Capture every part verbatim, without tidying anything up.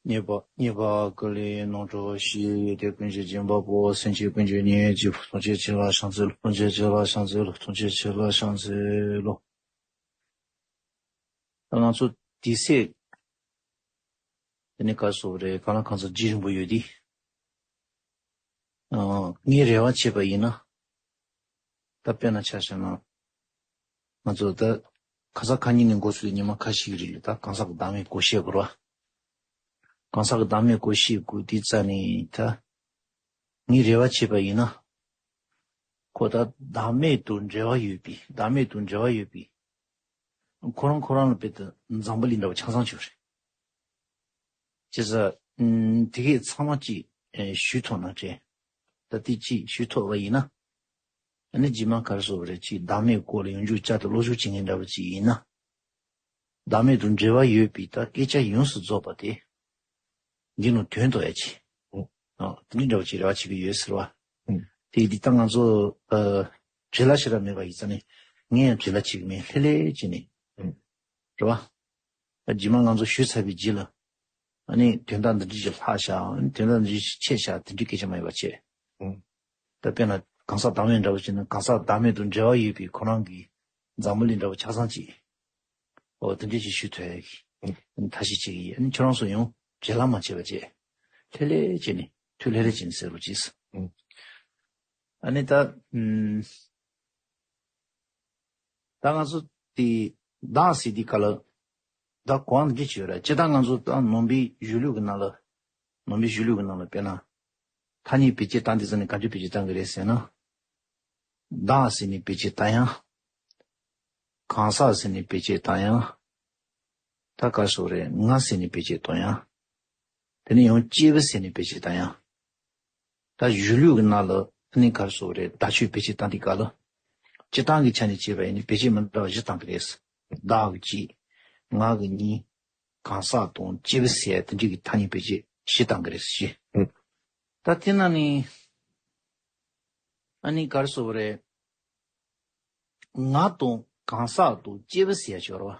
ཉེས་པ་ཉེས་པ་ཀུན་ལས་ནོར་འཁྲུལ་ཞི། ཡོན་ཏན་ཀུན་གྱི་སྦྱིན་པ་པོ། སེམས་ཅན་ཀུན་གྱི་གཉེན་གཅིག་ཐམས་ཅད་མཁྱེན་ལ་ཕྱག་འཚལ་ལོ། ཐམས་ཅད་མཁྱེན་ལ་ཕྱག་འཚལ་ལོ། ཐམས་ཅད་མཁྱེན་ལ་ཕྱག་འཚལ་ལོ། ད་ང་ཚོ་དེ་སྲས་དེ་ནས་ག་སོགས་རེད། གང་ལ་གང་འཚམ་རྒྱུན་རིང་པོ་ཡོད་དེ། ཨ། ངས་རེ་བ་བྱས་པ་ཡིན་ན། ད་དཔེར་ན་ཆ་བཞག་ན། ང་ཚོ་ད་ཁ་སང་ཁ་ཉིན་ནས་འགོ་ཚུགས་ཉི་མ་ཁ་ཤས་ཀྱི་རིང་ལ་ད་གང་ཟག་གི་བདག་མེད་སྐོར་བཤད་དགོས་རེད་བ། གང་ཟག་གི་བདག་མེད་སྐོར་བཤད་དགོས་དུས་ཙ་ནས་ད། ངས་རེ་བ་བྱས་པ་ཡིན་ན། ཁོ་ད་བདག་མེད་དང་འབྲེལ་བ་ཡོད་པའི། བདག་མེད་དང་འབྲེལ་བ་ཡོད་པའི། ཁོ་རང་ཁོ་རང་ལ་དཔེ་དེ་འཛམ་བུ་གླིང་འདྲ་བ་ཆ་ཚང་ཅིག་རེད། བྱས་ཙང་། ཨམ། དེ་གས་ཚང་མ་ཅིག་ཨེ། ཞུས་ཐུབ་ན་དྲན། ད་དེ་ཅིག་ཞུས་ཐུབ་པ་ཡིན་ན། ཨ་ནི་རྗེས་མ་ག་རེ་ཟེར་དགོས་རེད། ཅིག་བདག་མེད་སྐོར་ལ་ཡང་བསྐྱར་བསྐྱར་དུ་བློ་ཞུགས་བྱེད་མཁན་འདྲ་བ་ཅིག་ཡིན་ན། བདག་མེད་དང་འབྲེལ་བ་ཡོད་པའི་ད་སྐད་ཆ་ཡོངས་སུ་རྫོགས་པ་དེ། འདི་ནང་དོན་རྟོགས་ཡ་ཅིག་ཨོ། ཨ། དེ་འདྲ་འདྲ་བོ་ཅིག་རེ་བ་བྱེད་ཀྱི་ཡོད་ཟེར་བ། ཨང་། དེ་འདི་ལྟ་ང་ཚོ། ཨ། བྲེལ་བ་ཞེ་དྲག་མེད་པ་ཡིན་ཙང་ནི། ངས་ཡང་བྲེལ་བ་བྱེད་ཀྱི་མེད། ལྷོད་ལྷོད་བྱས་ནས། ཨང་། རེད་བ། ཨ། རྗེས་མ་ང་ཚོ་ཞུས་ཚར་བའི་རྗེས་ལ། ཨ་ནི་དོན་དག་འདི་འདྲ་ཞིག་ལྷག་བཞག་དོན་དག་འདི་འདྲ་ཞིག་ཆད་བཞག་དེ་འདྲའི་སྐད་ཆ་མ་ཡོད་པ་བྱས། ཨང་། ད་དཔེར་ན་གང་ཟག་བདག་མེད་འདྲ་བོ་བྱས་ན། གང་ཟག་བདག་མེད་དང་འབྲེལ་བ་ཡོད་པའི་ཁོ་རང་གི་འཛམ་བུ་གླིང་འདྲ་བོ་ཆ་ཚང་ཅིག་ཨོ། དེ་འདྲས་ཞིག་ཞུ་ཐུབ་ཡ་གི་ཐབས་ཤེས་བྱེད་ཀྱི་ཡིན། ཨ་ནི་ཁྱོད་རང་ཚོ་ཡང་བྲེལ་བ་མ་བྱེད་པ་བྱས། ལྷོད་ལྷོད་བྱས་ནས། ཐུགས་ལྷོད་ལྷོད་བྱས་ནས་གསན་རོགས་གྱིས། ཨང་། ཨ་ནི་ད། ཨམ། ད་ང་ཚོ་དེ་བདག་ཟེར་དུས་སྐབས་ལ། ད་གོ་བ་འདི་འདྲས་ཅིག་ཡོད་རེད། སྤྱིར་བཏང་ང་ཚོ་ད་ནང་པའི་གཞུང་ལུགས་ཀྱི་ནང་ལ། ནང་པའི་གཞུང་ལུགས་ཀྱི་ནང་ལ་དཔེར་ན། ཐ་སྙད་བེད་སྤྱོད་བཏང་དུས་ཙམ་ནས་ག་འདྲས་བེད་སྤྱོད་བཏང་གི་རེད་ཟེར་ན། བདག་ཟེར་ནས་བེད་སྤྱོད་བཏང་ཡ། གང་ཟག་ཟེར་ནས་བེད་སྤྱོད་བཏང་ཡ། ད་ག་རེ་ཟེར་དགོས་རེད། ང་ཟེར་ནས་བེད་སྤྱོད་བཏང་ཡ། དེ་ནས་ཡང་སྐྱེས་བུ་ཟེར་ནས་བེད་སྤྱོད་བཏང་ཡ། ད་གཞུང་ལུགས་ཀྱི་ནང་ལ་ཨ་ནི་ག་རེ་ཟེར་དགོས་རེད། བརྡ་ཆོས་བེད་སྤྱོད་བཏང་དུས་སྐབས་ལ། སྤྱིར་བཏང་གི་ཆ་ནས་བྱས་པ་ཡིན་ན་བེད་སྤྱོད་མི་འདྲ་བ་བཞི་བཏང་གི་རེད། བདག་གི་གཅིག་ང་གི་གཉིས། གང་ཟག་དང་སྐྱེས་བུ་ཟེར་ཡ་དེ་འདྲ་གི་ཐ་སྙད་བེད་སྤྱོད་བཞི་བཏང་གི་རེད་ཟེར། ཨང་། ད་དེ་ནང་ནས་ཨ་ནི་ག་རེ་ཟེར་དགོས་རེད། ང་དང་གང་ཟག་དང་སྐྱེས་བུ་ཟེར་ཡ་ཅིག་ཡོད་རེད་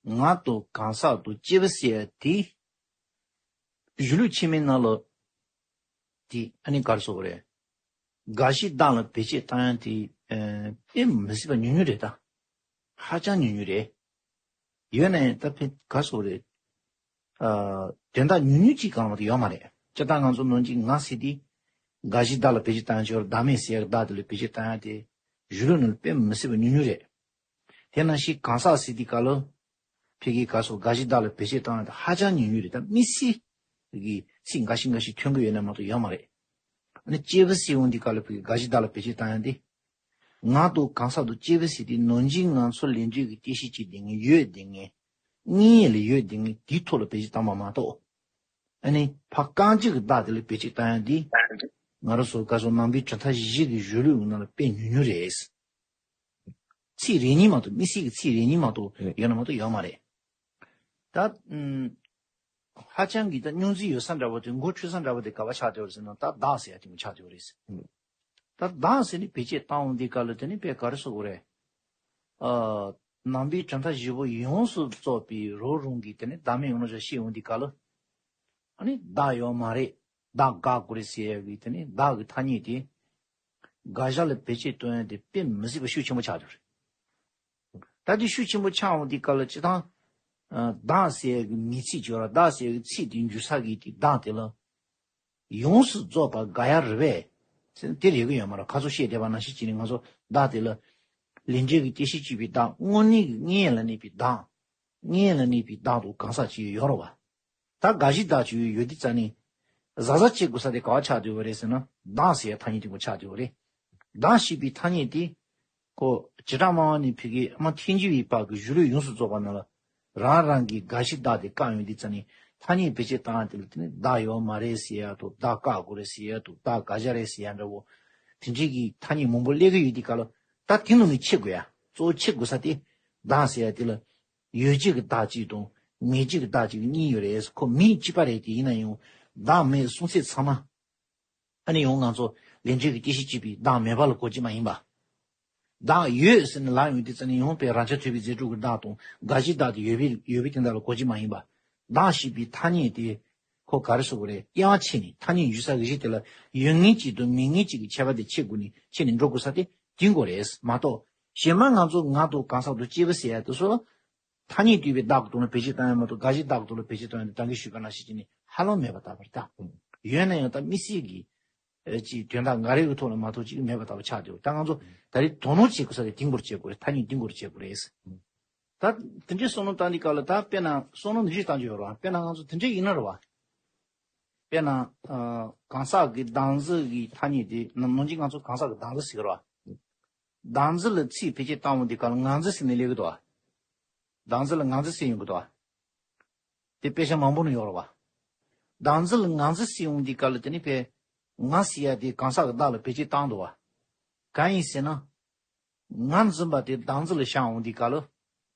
བ། ང་དང་གང་ཟག་དང་སྐྱེས་བུ་ཟེར་ཡ་དེ། གཞུང་ལུགས་ཆེན་མོའི་ནང་ལ། དེ་ཨ་ནི་ག་རེ་ཟེར་དགོས་རེད། འགའ་ཞིག་བདག་ལ་བེད་སྤྱོད་བཏང་ཡ་དེ། ཨ། དཔེ་མི་སྲིད་པ་ཉུང་ཉུང་རེད་ད། ཧ་ཅང་ཉུང་ཉུང་རེད། ཡོད་ན་ཡང་ད་དཔེ་ག་རེ་ཟེར་དགོས་རེད། ཨ། དོན་དག་ཉུང་ཉུང་ཅིག་གང་མ་གཏོགས་ཡོད་མ་རེད། སྤྱིར་བཏང་ང་ཚོ་ནང་གི་ང་ཟེར་དེ། འགའ་ཞིག་བདག་ལ་བེད་སྤྱོད་བཏང་ཡ་ཅིག་ཡོད་རེད། བདག་མེད་ཟེར་ཡ་གི་བདག་དེ་ལ་བེད་སྤྱོད་བཏང་ཡ་དེ། གཞུང་ལུགས་ནང་ལ་དཔེ་མི་སྲིད་པ་ཉུང་ཉུང་རེད། དེ་ནང་བཞིན་གང་ཟག་ཟེར་དུས་སྐབས་ལ། ཕ་གིའི་སྐབས་སུ་འགའ་ཞིག་བདག་ལ་བེད་སྤྱོད་བཏང་ཡ་དེ་ཧ་ཅང་ཉུང་ཉུང་རེད། ད་དམིགས་བསལ་གྱི་ཚིག་འགའ་ཞིག་འགའ་ཞིག་ཐོན་གྱི་ཡོད་ན་མ་གཏོགས་ཡོད་མ་རེད། ཨ་ནི་སྐྱེས་བུ་ཟེར་ཡོང་དུས་སྐབས་ལ་ཕ་གིའི་འགའ་ཞིག་བདག་ལ་བེད་སྤྱོད་བཏང་ཡ་དེ། ང་དང་གང་ཟག་དང་སྐྱེས་བུ་ཟེར་དེ་ནང་བཞིན་ང་ཚོ་ལས་འབྲས་ཀྱི་རྟེན་གཞི་བྱས་བསྡད་མཁན། ཡོད་བསྡད་མཁན། དངོས་ཡོད་ལ་ཡོད་བསྡད་མཁན་དེའི་ཐོག་ལ་བེད་སྤྱོད་བཏང་བ་མ་གཏོགས། ཨ་ནི་ཕ་རྐང་གཅིག་གི་བདག་དེ་ལ་བེད་སྤྱོད་བཏང་ཡ་དེ། ང་རང་ཚོ་སྐབས་སུ་ནང་པའི་གྲུབ་མཐའ་བཞི་གི་གཞུང་ལུགས་ཀྱི་ནང་ལ་དཔེ་ཉུང་ཉུང་རེད། ཚིག་རེ་གཉིས་མ་གཏོགས། དམིགས་བསལ་གྱི་ཚིག་རེ་གཉིས་མ་གཏོགས་ཡོད་ན་མ་གཏོགས་ཡོད་མ་རེད། ད། ཨུམ། ཧ་ཅང་གི་ད་རྙོག་འཛིང་ཡོད་ས་འདྲ་བོ་དེ། མགོ་འཁྲུལ་ས་འདྲ་བོ་དེ་ག་པར་ཆགས་བསྡད་པ་རེད་ཟེར་ན། ད་བདག་ཟེར་ཡ་དེ་མོ་ཆགས་བསྡད་པ་རེད། ཨུམ། ད་བདག་ཟེར་ནས་བེད་སྤྱོད་བཏང་འོང་དུས་སྐབས་ལ་དེ་ནི་དཔེ་ག་རེ་ཟེར་དགོས་རེད། ཨ། ནང་པའི་གྲུབ་མཐའ་བཞི་པོ་ཡོངས་སུ་རྫོགས་པའི་རོ་རུང་གི་དེ་ནི་བདག་མེད་ཡོངས་གྲགས་བཤད་འོང་དུས་སྐབས་ལ། ཨ་ནི་བདག་ཡོད་མ་རེད། བདག་དགག་དགོས་རེད་ཟེར་ཡ་གི་དེ་ནི་བདག་གི་ཐ་སྙད་དེ། དགག་བཞག་ལ་བེད་སྤྱོད་གཏོང་ཡ་དེ་དཔེ་མི་སྲིད་པ་ཤུགས་ཆེན་པོ་ཆགས་འདུག་རེད། ད་དེ་ཤུགས་ཆེན་པོ་ཆགས་འོང་དུས་སྐབས་ལ་སྤྱིར་བཏང་། ཨ། བདག་ཟེར་ཡ་གི་མིང་ཚིག་ཅིག་ཡོད་ར། བདག་ཟེར་ཡ་གི་ཚིག་དེ་འཇུག་ས་གི་དེ་བདག་དེ་ལ་ཡོངས་སུ་རྫོགས་པ་དགག་ཡ་རེད་པས་ཟེར་ན་དེ་རེད་གི་ཡོད་མ་རེད། ཁ་སང་བཤད་བསྡད་པ་ནང་བཞིན་བྱས་ནས་ང་ཚོ་བདག་དེ་ལ་ལས་འབྲས་ཀྱི་རྟེན་གཞི་བྱས་པའི་བདག་དངོས་གནས་ཀྱི་དངོས་ཡོད་ལ་གནས་པའི་བདག་དངོས་ཡོད་ལ་གནས་པའི་བདག་དང་གང་ཟག་ཅིག་ཡོད་རེད་བ། ད་འགའ་ཞིག་བདག་ཅིག་ཡོད་དུས་ཙ་ནས། གཟབ་གཟབ་བྱེད་དགོས་ས་དེ་ག་པར་ཆགས་བསྡད་པ་རེད་ཟེར་ན། བདག་ཟེར་ཡ་ཐ་སྙད་དེ་མོ་ཆགས་བསྡད་པ་རེད། བདག་ཞེས་པའི་ཐ་སྙད་དེ། ཁོ་བྱེ་བྲག་སྨྲ་བ་ནས་ཕ་གི་ཨ་མ་ཐལ་འགྱུར་བའི་བར་གྱི་གཞུང་ལུགས་ཡོངས་སུ་རྫོགས་པ་ནང་ལ། རང་རང་གི་འགའ་ཞིག་བདག་དེ་བཀག་ཡོང་དུས་ཙ་ནས། ཐ་སྙད་བེད་སྤྱོད་བཏང་ཡ་དེ་ལ་དེ་ནི་བདག་ཡོད་མ་རེད་ཟེར་ཡ་དང་། བདག་བཀག་དགོས་རེད་ཟེར་ཡ་དང་། བདག་དགག་བྱ་རེད་ཟེར་ཡ་འདྲ་བོ། དེ་འདྲའི་གི་ཐ་སྙད་མང་པོ་སླེབས་ཀྱི་ཡོད་དུས་སྐབས་ལ། ད་དེ་ནང་ནས་ཕྱེ་དགོས་ཡ། གཙོ་བོ་ཕྱེ་དགོས་ས་དེ། བདག་ཟེར་ཡ་དེ་ལ། ཡོད་བྱེད་ཀྱི་བདག་གཅིག་དང་མེད་བྱེད་ཀྱི་བདག་གཅིག་གཉིས་ཡོད་རེད། ཁོ་མིང་གཅིག་པ་རེད། དེ་ཡིན་ན་ཡང་བདག་མེད་གསུང་ཚད་ཚང་མ། ཨ་ནི་ཡང་ང་ཚོ་ལས་འབྲས་ཀྱི་རྟེན་གཞི་བྱས་པའི་བདག་མེད་པ་ལ་གོ་རྒྱུ་མ་ཡིན་པ། བདག་ཡོད་ཟེར་ནས་ལབ་ཡོང་དུས་ཙ་ནས་ཡང་དཔེ་རང་རྐྱ་ཐུབ་པའི་རྫས་གྲུབ་ཀྱི་བདག་དང་འགའ་ཞིག་བདག་དེ་ཡོད་པའི་ཡོད་པའི་དོན་དག་ལ་གོ་རྒྱུ་མ་ཡིན་པ། གདགས་ཞེས་པའི་ཐ་སྙད་དེ་ཁོ་ག་རེ་ཟེར་དགོས་རེད། དབྱེ་བ་ཕྱེ་ནས་ཐ་སྙད་འཇུག་ས་གི་གཞི་དེ་ལ་ཡོད་ངེས་གཅིག་དང་མེད་ངེས་གཅིག་གི་ཁྱད་པར་དེ་ཕྱེ་དགོས་ནས་ཕྱེ་ནས་འགྲོ་དགོས་ས་དེ་དེ་དགོས་རེད་མ་གཏོགས། གཞན་མ་ང་ཚོ་ང་དང་གང་ཟག་དང་སྐྱེས་བུ་ཟེར་ཡ་དེ་ཚོ་ཐ་སྙད་བསྡུས་པའི་བདག་གི་དོན་ལ་བེད་སྤྱོད་བཏང་ཡ་མ་གཏོགས་དགག་གཞིའི་བདག་གི་དོན་ལ་བེད་སྤྱོད་བཏང་ཡ་དེ་ད་གིན་ཞུས་པ་ནང་བཞིན་བྱས་ནས་ཧ་ལམ་མེད་པ་ལྟ་བུ་རེད་ད། ཡོད་ན་ཡང་ད་དམིགས་བསལ་གྱི་ཨེ་ཅིག་དོན་དག་འགའ་རེ་གི་ཐོག་ལ་མ་གཏོགས་ཅིག་མེད་པ་ལྟ་བུ་ཆགས་བསྡད་ཡོད། ད་ང་ཚོ་ད་རེས་དོ་སྣང་བྱེད་དགོས་ས་དེ་དེ་སྐོར་བྱེད་དགོས་རེད། ཐ་སྙད་དེ་སྐོར་བྱེད་དགོས་རེད། ད་དེ་འདྲའི་བསམ་བློ་བཏང་དུས་སྐབས་ལ་ད་དཔེར་ན་བསམ་བློ་འདི་འདྲ་བཏང་རྒྱུ་ཡོད་རེད་བ། དཔེར་ན་ང་ཚོ་དེ་འདྲ་ཡིན་ན་རེད་བ། དཔེར་ན་ཨ་གང་ཟག་གི་བདག་འཛིན་གྱི་ཐ་སྙད་དེ་ནམ་ནམ་རྒྱུན་ང་ཚོ་གང་ཟག་གི་བདག་འཛིན་ཟེར་གི་རེད་བ། བདག་འཛིན་ལ་ཚིག་བེད་སྤྱོད་བཏང་འོང་དུས་སྐབས་ལ་ང་འཛིན་ཟེར་ནས་སླེབས་གི་འདུག་བ། བདག་འཛིན་ལ་ང་འཛིན་ཟེར་ཡོང་གི་འདུག་བ། དེ་དཔེ་ཆ་མང་པོ་ནས་ཡོད་རེད་བ། བདག་འཛིན་ལ་ང་འཛིན་ཟེར་ཡོང་དུས་སྐབས་ལ་དེ་ནི་དཔེ་ང་ཟེར་ཡ་དེ་གང་ཟག་གི་བདག་ལ་བེད་སྤྱོད་བཏང་འདུག་བ། གང་ཡིན་ཟེར་ན། ང་འཛིན་པ་དེ་བདག་འཛིན་ལ་བཞག་འོང་དུས་སྐབས་ལ།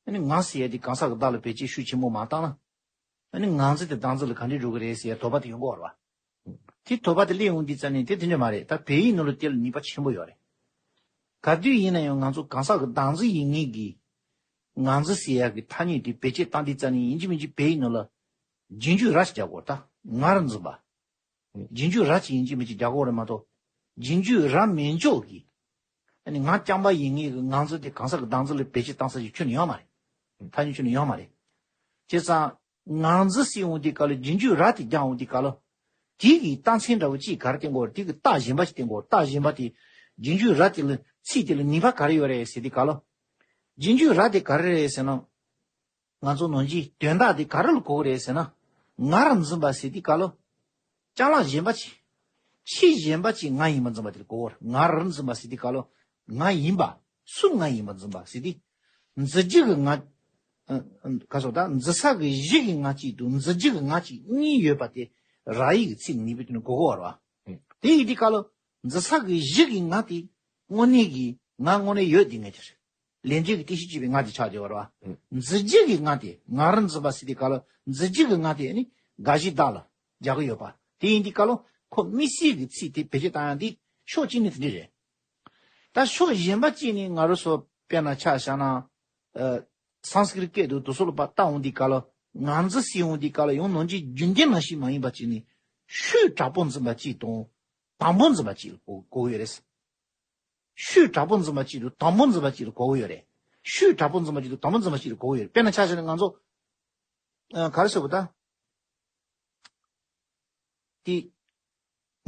ཨ་ནི་ང་ཟེར་ཡ་དེ་གང་ཟག་གི་བདག་ལ་བེད་སྤྱོད་ཤུགས་ཆེན་པོ་མ་བཏང་ན། ཨ་ནི་ང་འཛིན་དེ་བདག་འཛིན་ལ་ག་འདྲས་འགྲོ་གི་རེད་ཟེར་ཡ་དོགས་པ་དེ་ཡོང་གི་ཡོད་རེད་བ། དེ་དོགས་པ་དེ་སླེབས་འོང་དུས་ཙ་ནས་དེ་དེ་འདྲས་མ་རེད། ད་བོད་ཡིག་ནང་ལ་དེ་ལ་ནུས་པ་ཆེན་པོ་ཡོད་རེད། ག་དུས་ཡིན་ན་ཡང་ང་ཚོ་གང་ཟག་གི་བདག་འཛིན་ཡིན་ངེས་ཀྱི། ང་འཛིན་ཟེར་ཡ་གི་ཐ་སྙད་དེ་བེད་སྤྱོད་བཏང་དུས་ཙ་ནས་ཡིན་གཅིག་མིན་གཅིག་བོད་ཡིག་ནང་ལ། རྗེས་འཇུག་ར་ཞིག་རྒྱག་དགོས་རེད་ད། ང་ར་འཛིན་པ། རྗེས་འཇུག་ར་ཅིག་ཡིན་གཅིག་མིན་གཅིག་རྒྱག་དགོས་རེད་མ་གཏོགས། རྗེས་འཇུག་ར་མེད་འཇོག་གི། ཨ་ནི་ང་རྐྱང་པ་ཡིན་ངེས་ཀྱི་ང་ཚོ་དེ་གང་ཟག་གི་བདག་འཛིན་ལ་བེད་སྤྱོད་བཏང་ས་ཞིག་ཁྱོན་ནས་ཡོད་མ་རེད། ཐ་སྙད་ཁྱོན་ནས་ཡོད་མ་རེད། བྱས་ཙང་ང་འཛིན་ཟེར་འོང་དུས་སྐབས་ལ་རྗེས་འཇུག་ར་དེ་རྒྱག་འོང་དུས་སྐབས་ལ། དེ་གི་རྟགས་མཚན་འདྲ་བོ་ཅིག་ག་རེ་བསྟན་དགོས་རེད། དེ་གི་རྟགས་གཞན་པ་ཞིག་བསྟན་དགོས་རེད། རྟགས་གཞན་པ་དེ། རྗེས་འཇུག་ར་དེ་ལ་ཚིག་དེ་ལ་ནུས་པ་ག་རེ་ཡོད་རེད་ཟེར་དུས་སྐབས་ལ། རྗེས་འཇུག་ར་དེ་ག་རེ་རེད་ཟེར་ན། ང་ཚོ་ནང་བཞིན་དོན་དག་དེ་ག་རེ་ལ་གོ་གི་རེད་ཟེར་ན། ང་ར་འཛིན་པ་ཟེར་དུས་སྐབས་ལ། ཅ་ལག་གཞན་པ་ཅིག་ཕྱི་གཞན་པ་ཅིག་ང་ཡིན་པ་འཛིན་པ་དེ་ལ་གོ་གི་རེད། ང་ར་འཛིན་པ་ཟེར་དུས་སྐབས་ལ། ང་ཡིན་པ། སུ་ང་ཡིན་པ་འཛིན་པ་ཟེར་དུས། འཛིན་རྒྱུ་གི་ང་། ཨ། ག་སོགས་ད་འཛིན་ས་གི་གཞི་གི་ང་གཅིག་དང་འཛིན་རྒྱུ་གི་ང་གཅིག་གཉིས་ཡོད་པ་དེ་ར་ཡིག་གི་ཚིག་ནུས་པའི་དོན་གོ་གི་ཡོད་རེད་བ། དེ་ཡིན་དུས་སྐབས་ལ་འཛིན་ས་གི་གཞི་གི་ང་དེ་དངོས་གནས་ཀྱི་ང་དངོས་གནས་ཡོད་དེ་ངེས་ཀྱི་རེད། ལན་རྒྱུ་གི་རྟེན་གཞི་བྱས་པའི་ང་དེ་ཆགས་བསྡད་ཡོད་རེད་བ། འཛིན་རྒྱུ་གི་ང་དེ་ང་ར་འཛིན་པ་ཟེར་དུས་སྐབས་ལ་འཛིན་རྒྱུ་གི་ང་དེ་ནི་དགག་གཞི་བདག་ལ་རྒྱག་གི་ཡོད་པ། དེ་ཡིན་དུས་སྐབས་ལ་ཁོ་དམིགས་བསལ་གྱི་ཚིག་དེ་བེད་སྤྱོད་བཏང་ཡ་འདི་ཕྱོགས་གཅིག་ནས་དེ་འདྲ་རེད། ད་ཕྱོགས་གཞན་པ་གཅིག་ནས་ང་རང་ཚོ་དཔེར་ན་ཆ་བཞག་ན། ཨ། སཾ་སྐྲྀཏ་སྐད་དུ་དེ་ཚོ་ལ་ཕར་བལྟ་འོང་དུས་སྐབས་ལ་ང་འཛིན་ཟེར་འོང་དུས་སྐབས་ལ་ཡང་ནང་བཞིན་རྒྱུན་ལྡན་ནང་བཞིན་མ་ཡིན་པ་གཅིག་ནས་ཤོས་དྲག་པོ་འཛིན་པ་གཅིག་དང་དང་པོ་འཛིན་པ་གཅིག་ལ་གོ་གོ་གི་ཡོད་རེད། ཤོས་དྲག་པོ་འཛིན་པ་གཅིག་དང་དང་པོ་འཛིན་པ་གཅིག་ལ་གོ་གི་ཡོད་རེད། ཤོས་དྲག་པོ་འཛིན་པ་གཅིག་དང་དང་པོ་འཛིན་པ་གཅིག་ལ་གོ་གི་ཡོད་རེད། དཔེར་ན་ཆ་བཞག་ན་ང་ཚོ། ཨ། ག་རེ་ཟེར་བ་ད། དེ།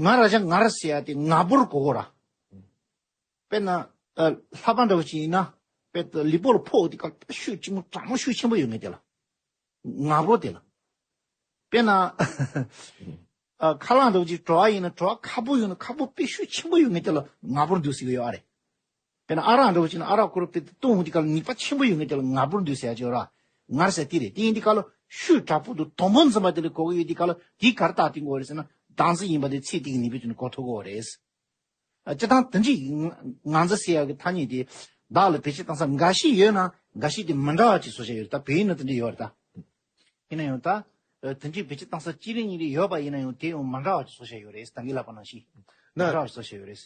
ང་ར་ཅག་ང་ར་ཟེར་ཡ་དེ་ང་པོར་གོ་གོ་ར། དཔེར་ན། ཨ། ལྷ་པ་འདྲ་བོ་ཅིག་ཡིན་ན། དཔེ་ལུས་པོ་ལ་ཕོག་དེ་ག་ཤུགས་ཆེན་པོ་གྲང་མོ་ཤུགས་ཆེན་པོ་ཡོད་ངེས་དེ་ལ། ང་པོ་དེ་ལ། དཔེར་ན། ཨ། ཁ་རླངས་འདྲ་བོ་ཅིག་བྲོ་བ་ཡིན་ན་བྲོ་བ་ཁ་པོ་ཡོད་ན་ཁ་པོ་དཔེ་ཤུགས་ཆེན་པོ་ཡོད་ངེས་དེ་ལ་ང་པོར་འདུག་ཟེར་གི་ཡོད་ཨ་རེད། དཔེར་ན་ཨ་རག་འདྲ་བོ་ཅིག་ན་ཨ་རག་ཁོ་ར་དཔེ་བཏུང་འོང་དེ་ག་ལ་ནུས་པ་ཆེན་པོ་ཡོད་ངེས་དེ་ལ་ང་པོར་འདུག་ཟེར་ཡ་ཅིག་ཡོད་ར། ང་ར་ཟེར་དེ་རེད། དེ་ཡིན་དེ་ག་ལ་ཤུགས་དྲག་པོ་དང་དང་པོ་འཛིན་པ་དེ་ལ་གོ་གི་ཡོད་དེ་ག་ལ་དེ་ག་རེ་རྟགས་བསྟན་དགོས་རེད་ཟེར་ན་བདག་འཛིན་ཡིན་པ་དེ་ཚིག་དེ་གི་ནུས་པའི་དོན་ནི་གོ་ཐུབ་ཀྱི་ཡོད་རེད། ཨ། སྤྱིར་བཏང་དེ་འདྲའི་ང་འཛིན་ཟེར་ཡག་གི་ཐ་སྙད་དེ་བདག་ལ་བེད་སྤྱོད་བཏང་ས་འགའ་ཤས་ཡོད་ན་འགའ་ཤས་དེ་མི་འདྲ་བ་ཅིག་བཟོ་བྱ་ཡོད་རེད། ད་བོད་ཡིག་ནང་དེ་འདྲ་ཡོད་རེད་ད། ཡིན་ན་ཡང་ད། ཨ། དེ་འདྲའི་བེད་སྤྱོད་བཏང་ས་གཅིག་རེ་གཉིས་རེ་ཡོད་པ་ཡིན་ན་ཡང་དེ་ཡང་མི་འདྲ་བ་ཅིག་བཟོ་བྱ་ཡོད་རེད། ད་གིན་ལབ་པ་ནང་བཞིན་མི་འདྲ་བ་ཅིག་བཟོ་བྱ་ཡོད་རེད།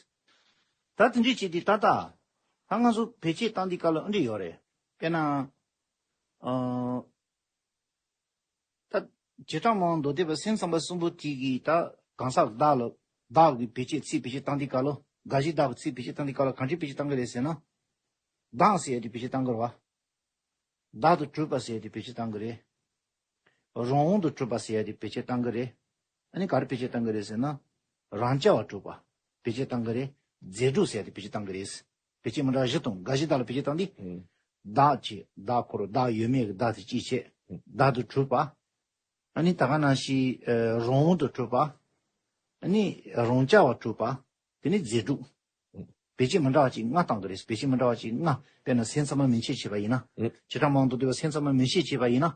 ད་དེ་འདྲའི་བྱས་དེ་ད་ལྟ། ད་ང་ཚོ་བེད་སྤྱོད་བཏང་དུས་སྐབས་ལ་ཨ་འདྲ་ཡོད་རེད། དཔེར་ན། ཨ། ད་བྱེ་བྲག་སྨྲ་བ་མདོ་སྡེ་པ་སེམས་ཙམ་པ་གསུམ་པོ་དེ་གིས་ད་གང་ཟག་བདག་ལ་བདག་གི་བེད་སྤྱོད་ཚིག་བེད་སྤྱོད་བཏང་དུས་སྐབས་ལ་དགག་གཞི་བདག་གི་ཚིག་བེད་སྤྱོད་བཏང་དུས་སྐབས་ལ་གང་འདྲ་བེད་སྤྱོད་བཏང་གི་རེད་ཟེར་ན། བདག་ཟེར་ཡ་དེ་བེད་སྤྱོད་བཏང་གི་རེད་བ། བདག་ཏུ་གྲུབ་པ་ཟེར་ཡ་དེ་བེད་སྤྱོད་བཏང་གི་རེད། རང་དབང་དུ་གྲུབ་པ་ཟེར་ཡ་དེ་བེད་སྤྱོད་བཏང་གི་རེད། ཨ་ནི་ག་རེ་བེད་སྤྱོད་བཏང་གི་རེད་ཟེར་ན། རང་རྐྱ་བ་གྲུབ་པ་བེད་སྤྱོད་བཏང་གི་རེད། རྫས་གྲུབ་ཟེར་ཡ་དེ་བེད་སྤྱོད་བཏང་གི་རེད། བེད་སྤྱོད་མི་འདྲ་བ་བཞི་དང་དགག་གཞི་བདག་ལ་བེད་སྤྱོད་བཏང་དུས། ཨང་། བདག་བྱས་བདག་ཁོ་རང་བདག་ཡོད་མེད་ཀྱི་བདག་དེ་གཅིག་བྱས། ཨང་། བདག་ཏུ་གྲུབ་པ། ཨ་ནི་ད་ག་ནང་བཞིན་ཨ་རང་དབང་དུ་གྲུབ་པ། ཨ་ནི་རང་རྐྱ་བ་གྲུབ་པ། དེ་ནི་རྫས་གྲུབ། ཨང་། བེད་སྤྱོད་མི་འདྲ་བ་ཅིག་ལྔ་བཏང་གི་རེད། བེད་སྤྱོད་མི་འདྲ་བ་ཅིག་ལྔ། དཔེར་ན་སེམས་ཙམ་པ་མན་ཆད་བྱས་པ་ཡིན་ན། ཨང་། བྱེ་བྲག་སྨྲ་བ་མདོ་སྡེ་པ་སེམས་ཙམ་པ་མན་ཆད་བྱས་པ་ཡིན་ན།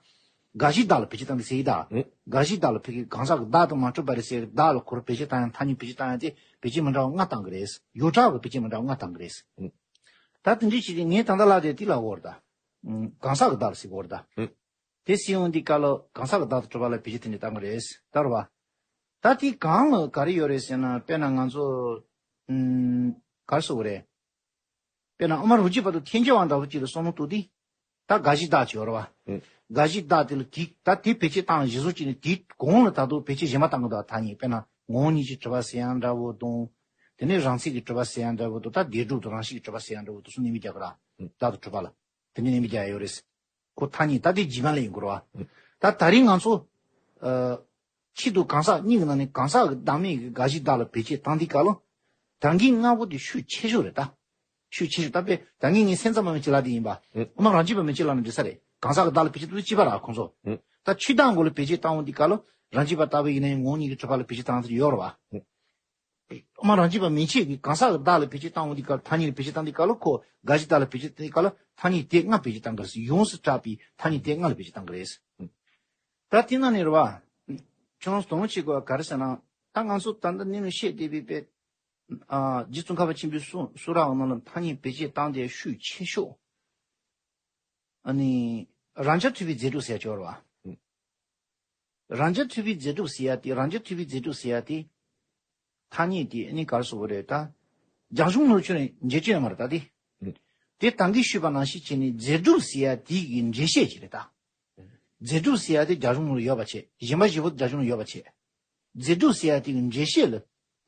དགག་གཞི་བདག་ལ་བེད་སྤྱོད་བཏང་གི་ཟེར་གྱི་ད། ཨང་། དགག་གཞི་བདག་ལ་ཕ་གི་གང་ཟག་གི་བདག་དང་མ་གྲུབ་པ་རེད་ཟེར་གྱི་བདག་ལ་ཁོ་རང་བེད་སྤྱོད་བཏང་ཡང་ཐ་སྙད་བེད་སྤྱོད་བཏང་ཡང་དེ་བེད་སྤྱོད་མི་འདྲ་བ་ལྔ་བཏང་གི་རེད། ཡོངས་གྲགས་ཀྱི་བེད་སྤྱོད་མི་འདྲ་བ་ལྔ་བཏང་གི་རེད། ཨང་། ད་དེ་འདྲའི་ཕྱིར་ངས་ད་ལྟ་ལབ་དེ་དེ་ལབ་ཀྱི་ཡོད་རེད་ད། ཨང་། གང་ཟག་གི་བདག་ལ་ཟེར་གྱི་ཡོད་རེད་ད། ཨང་། དེ་སྲིད་འོང་འདི་སྐབས་ལ་གང་ཟག་གི་བདག་ཏུ་གྲུབ་པ་ལ་བེད་སྤྱོད་དེ་འདྲ་བཏང་གི་རེད་ད་རེད་བ། ད་དེ་གང་ལ་ག་རེ་ཡོད་རེད་ཟེར་ན་དཔེར་ན་ང་ཚོ། ཨུམ། ག་རེ་ཟེར་དགོས་རེད། དཔེར་ན་ཨ་མ་རུ་ཅི་བར་དུ་འཐེན་འཁྱེར་བ་འདྲ་བོ་ཅིག་ལ་བསམ་བློ་གཏོང་དུས། ད་དགག་གཞི་བདག་ཅིག་ཡོད་རེད་བ། ཨུམ། དགག་གཞི་བདག་དེ་ལ་དེ་ད་དེ་བེད་སྤྱོད་བཏང་གཞི་བཟོ་བྱས་ནས་དེའི་གོང་ལ་ད་དུང་བེད་སྤྱོད་གཞན་པ་བཏང་གི་འདུག་ཐ་སྙད་དཔེར་ན་ངོ་བོ་ཉིད་ཀྱིས་གྲུབ་པ་ཟེར་ཡང་འདྲ་བོ་དང་། དེ་ནས་རང་ཚིག་གིས་གྲུབ་པ་ཟེར་ཡང་འདྲ་བོ་དང་། ད་བདེན་གྲུབ་དང་རང་བཞིན་གྱིས་གྲུབ་པ་ཟེར་ཡང་འདྲ་བོ་དེ་ཚོ་གནས་མི་རྒྱག་གི་ར། བདག་ཏུ་གྲུབ་པ་ལ་དེ་འདྲའི་གནས་མི་རྒྱག་ཡ་ཡོད་རེད། ཁོ་ཐ་སྙད་ད་དེ་རྗེས་མ་ལ་ཡིན་དགོས་ར། ད་ད་རིང་ང་ཚོ་ཨ། ཆེད་དུ་གང་ཟག་གཉིས་ཀྱི་ནང་ནས་གང་ཟག་གི་བདག་མེད་ཀྱི་དགག་གཞི་བདག་ལ་བེད་སྤྱོད་བཏང་དུས་སྐབས་ལ། ད་གིན་ལྔ་པོ་དེ་ཤུགས་ཆེ་ཤོས་རེད་ད། ཤུགས་ཆེ་ཤོས་ད་དཔེ་ད་གིན་ངས་སེམས་ཙམ་པ་མན་ཆད་ལབ་དེ་ཡིན་པ། ཨ་མ་རང་རྒྱུད་པ་མན་ཆད་ལབ་ན་འགྲིག་ས་རེད། གང་ཟག་གི་བདག་ལ་བེད་སྤྱོད་བཏང་དུས་གཅིག་པ་ར་ཁོང་ཚོ། ད་ཆོས་བདག་མགོ་ལ་བེད་སྤྱོད་བཏང་འོང་དུས་སྐབས་ལ་རང་རྒྱུད་པ་ལྟ་བུ་ཡིན་ན་ཡང་ངོ་བོ་ཉིད་ཀྱིས་གྲུབ་པ་ལ་བེད་སྤྱོད་བཏང་ཚུལ་ཡོད་རེད་བ། ཨ་མ་རང་རྒྱུད་པ་མན་ཆད་ཀྱིས་གང་ཟག་གི་བདག་ལ་བེད་སྤྱོད་བཏང་འོང་དུས་སྐབས་ཐ་སྙད་ལ་བེད་སྤྱོད་བཏང་དུས་སྐབས་ལ་ཁོ་དགག་གཞི་བདག་ལ་བེད་སྤྱོད་བཏང་དུས་སྐབས་ལ་ཐ་སྙད་དེ་ལྔ་བེད་སྤྱོད་བཏང་གི་རེད། ཡོངས་སུ་གྲགས་པའི་ཐ་སྙད་དེ་ལྔ་ལ་བེད་སྤྱོད་བཏང་གི་རེད། ད་དེ་ནང་ནས་རེད་བ། ཁྱོད་རང་ཚོ་དོ་སྣང་བྱེད་དགོས་པ་ག་རེ་ཟེར་ན། ད་ང་ཚོ་ད་ལྟ་ནས་ནས་བཤད་བསྡད་པའི་དཔེ། ཨ། རྗེ་ཙོང་ཁ་པ་ཆེན་པོའི་གསུང་གསུང་རབ་ནང་ལ་ཐ་སྙད་བེད་སྤྱོད་བཏང་དེ་ཤུགས་ཆེ་ཤོས། ཨ་ནི། རང་རྐྱ་ཐུབ་པའི་རྫས་གྲུབ་ཟེར་ཡ་ཅིག་ཡོད་རེད་བ། རང་རྐྱ་ཐུབ་པའི་རྫས་གྲུབ་ཟེར་ཡ་དེ་རང་རྐྱ་ཐུབ་པའི་རྫས་གྲུབ་ཟེར་ཡ་དེ། ཐ་སྙད་དེ་ཨ་ནི་ག་རེ་ཟེར་དགོས་རེད་ད། རྒྱ་གཞུང་ནོར་ཆུ་ནས་འགྱེད་ཀྱི་ཡོད་མ་རེད་ད་དེ། དེ་ད་གིན་ཞུས་པ་ནང་བཞིན་བྱས་ནས་རྫས་གྲུབ་ཟེར་ཡ་དེ་གི་འགྲེལ་བཤད་ཅིག་རེད་ད། རྫས་གྲུབ་ཟེར་ཡ་དེ་རྒྱ་གཞུང་ནང་ལ་ཡོད་པ་བྱས། གཞན་པ་བཞི་པོ་རྒྱ་གཞུང་ལ་ཡོད་པ་བྱས། རྫས་གྲུབ་ཟེར་ཡ་དེ་གི་འགྲེལ་བཤད་ལ།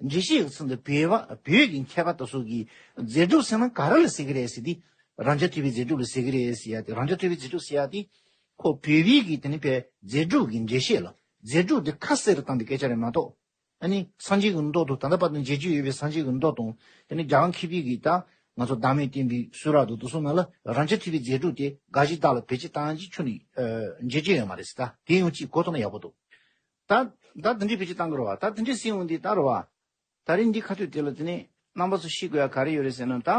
འགྲེལ་བཤད་ཀྱི་ཚུལ་དུ་བོད་པ་བོད་ཀྱི་མཁས་པ་དེ་ཚོ་གིས་རྫས་གྲུབ་ཟེར་ན་ག་རེ་ལ་ཟེར་གི་རེད་ཟེར་དུས། རང་རྐྱ་ཐུབ་པའི་རྫས་གྲུབ་ལ་ཟེར་གི་རེད་ཟེར་ཡ་དེ། རང་རྐྱ་ཐུབ་པའི་རྫས་གྲུབ་ཟེར་ཡ་དེ། ཁོ་བོད་པའི་གི་དེ་ནི་བོད་རྫས་གྲུབ་ཀྱི་འགྲེལ་བཤད་ལ། རྫས་གྲུབ་དེ་ཁ་གསལ་རུ་བཏང་པའི་སྐད་ཆ་རེད་མ་གཏོགས། ཨ་ནི་སངས་རྒྱས་ཀྱི་མདོ་དང་ད་ལྟ་བར་དུ་མཇལ་རྒྱུ་ཡོད་པའི་སངས་རྒྱས་ཀྱི་མདོ་དང་། དེ་ནི་རྒྱ་གར་མཁས་པའི་གི་ད་ང་ཚོ་བདག་མེད་བསྟན་པའི་གསུང་རབ་དང་དེ་ཚོ་ནང་ལ་རང་རྐྱ་ཐུབ་པའི་རྫས་གྲུབ་དེ་དགག་གཞི་བདག་ལ་བེད་སྤྱོད་བཏང་ཡག་ཅིག་ཁྱོན་ནས་མཇལ་རྒྱུ་ཡོད་མ་རེད་ཟེར། ད་དེ་ཡང་ཅིག་གོ་ཐུབ་ན་ཡག་པོ་འདུག་ད་ད་འདི་འདྲའི་བེད་སྤྱོད་བཏང་གི་རེད་བ། ད་འདི་འདྲའི་ཟེར་འོང་དུས་ད་རེད་བ། ད་རེས་འདི་ཁ་ཐུག་དེ་ལ་དེ་ནས་རྣམ་པ་ཚོ་ཤེས་དགོས་ཡ་ག་རེ་ཡོད་རེད་ཟེར་ན། ད་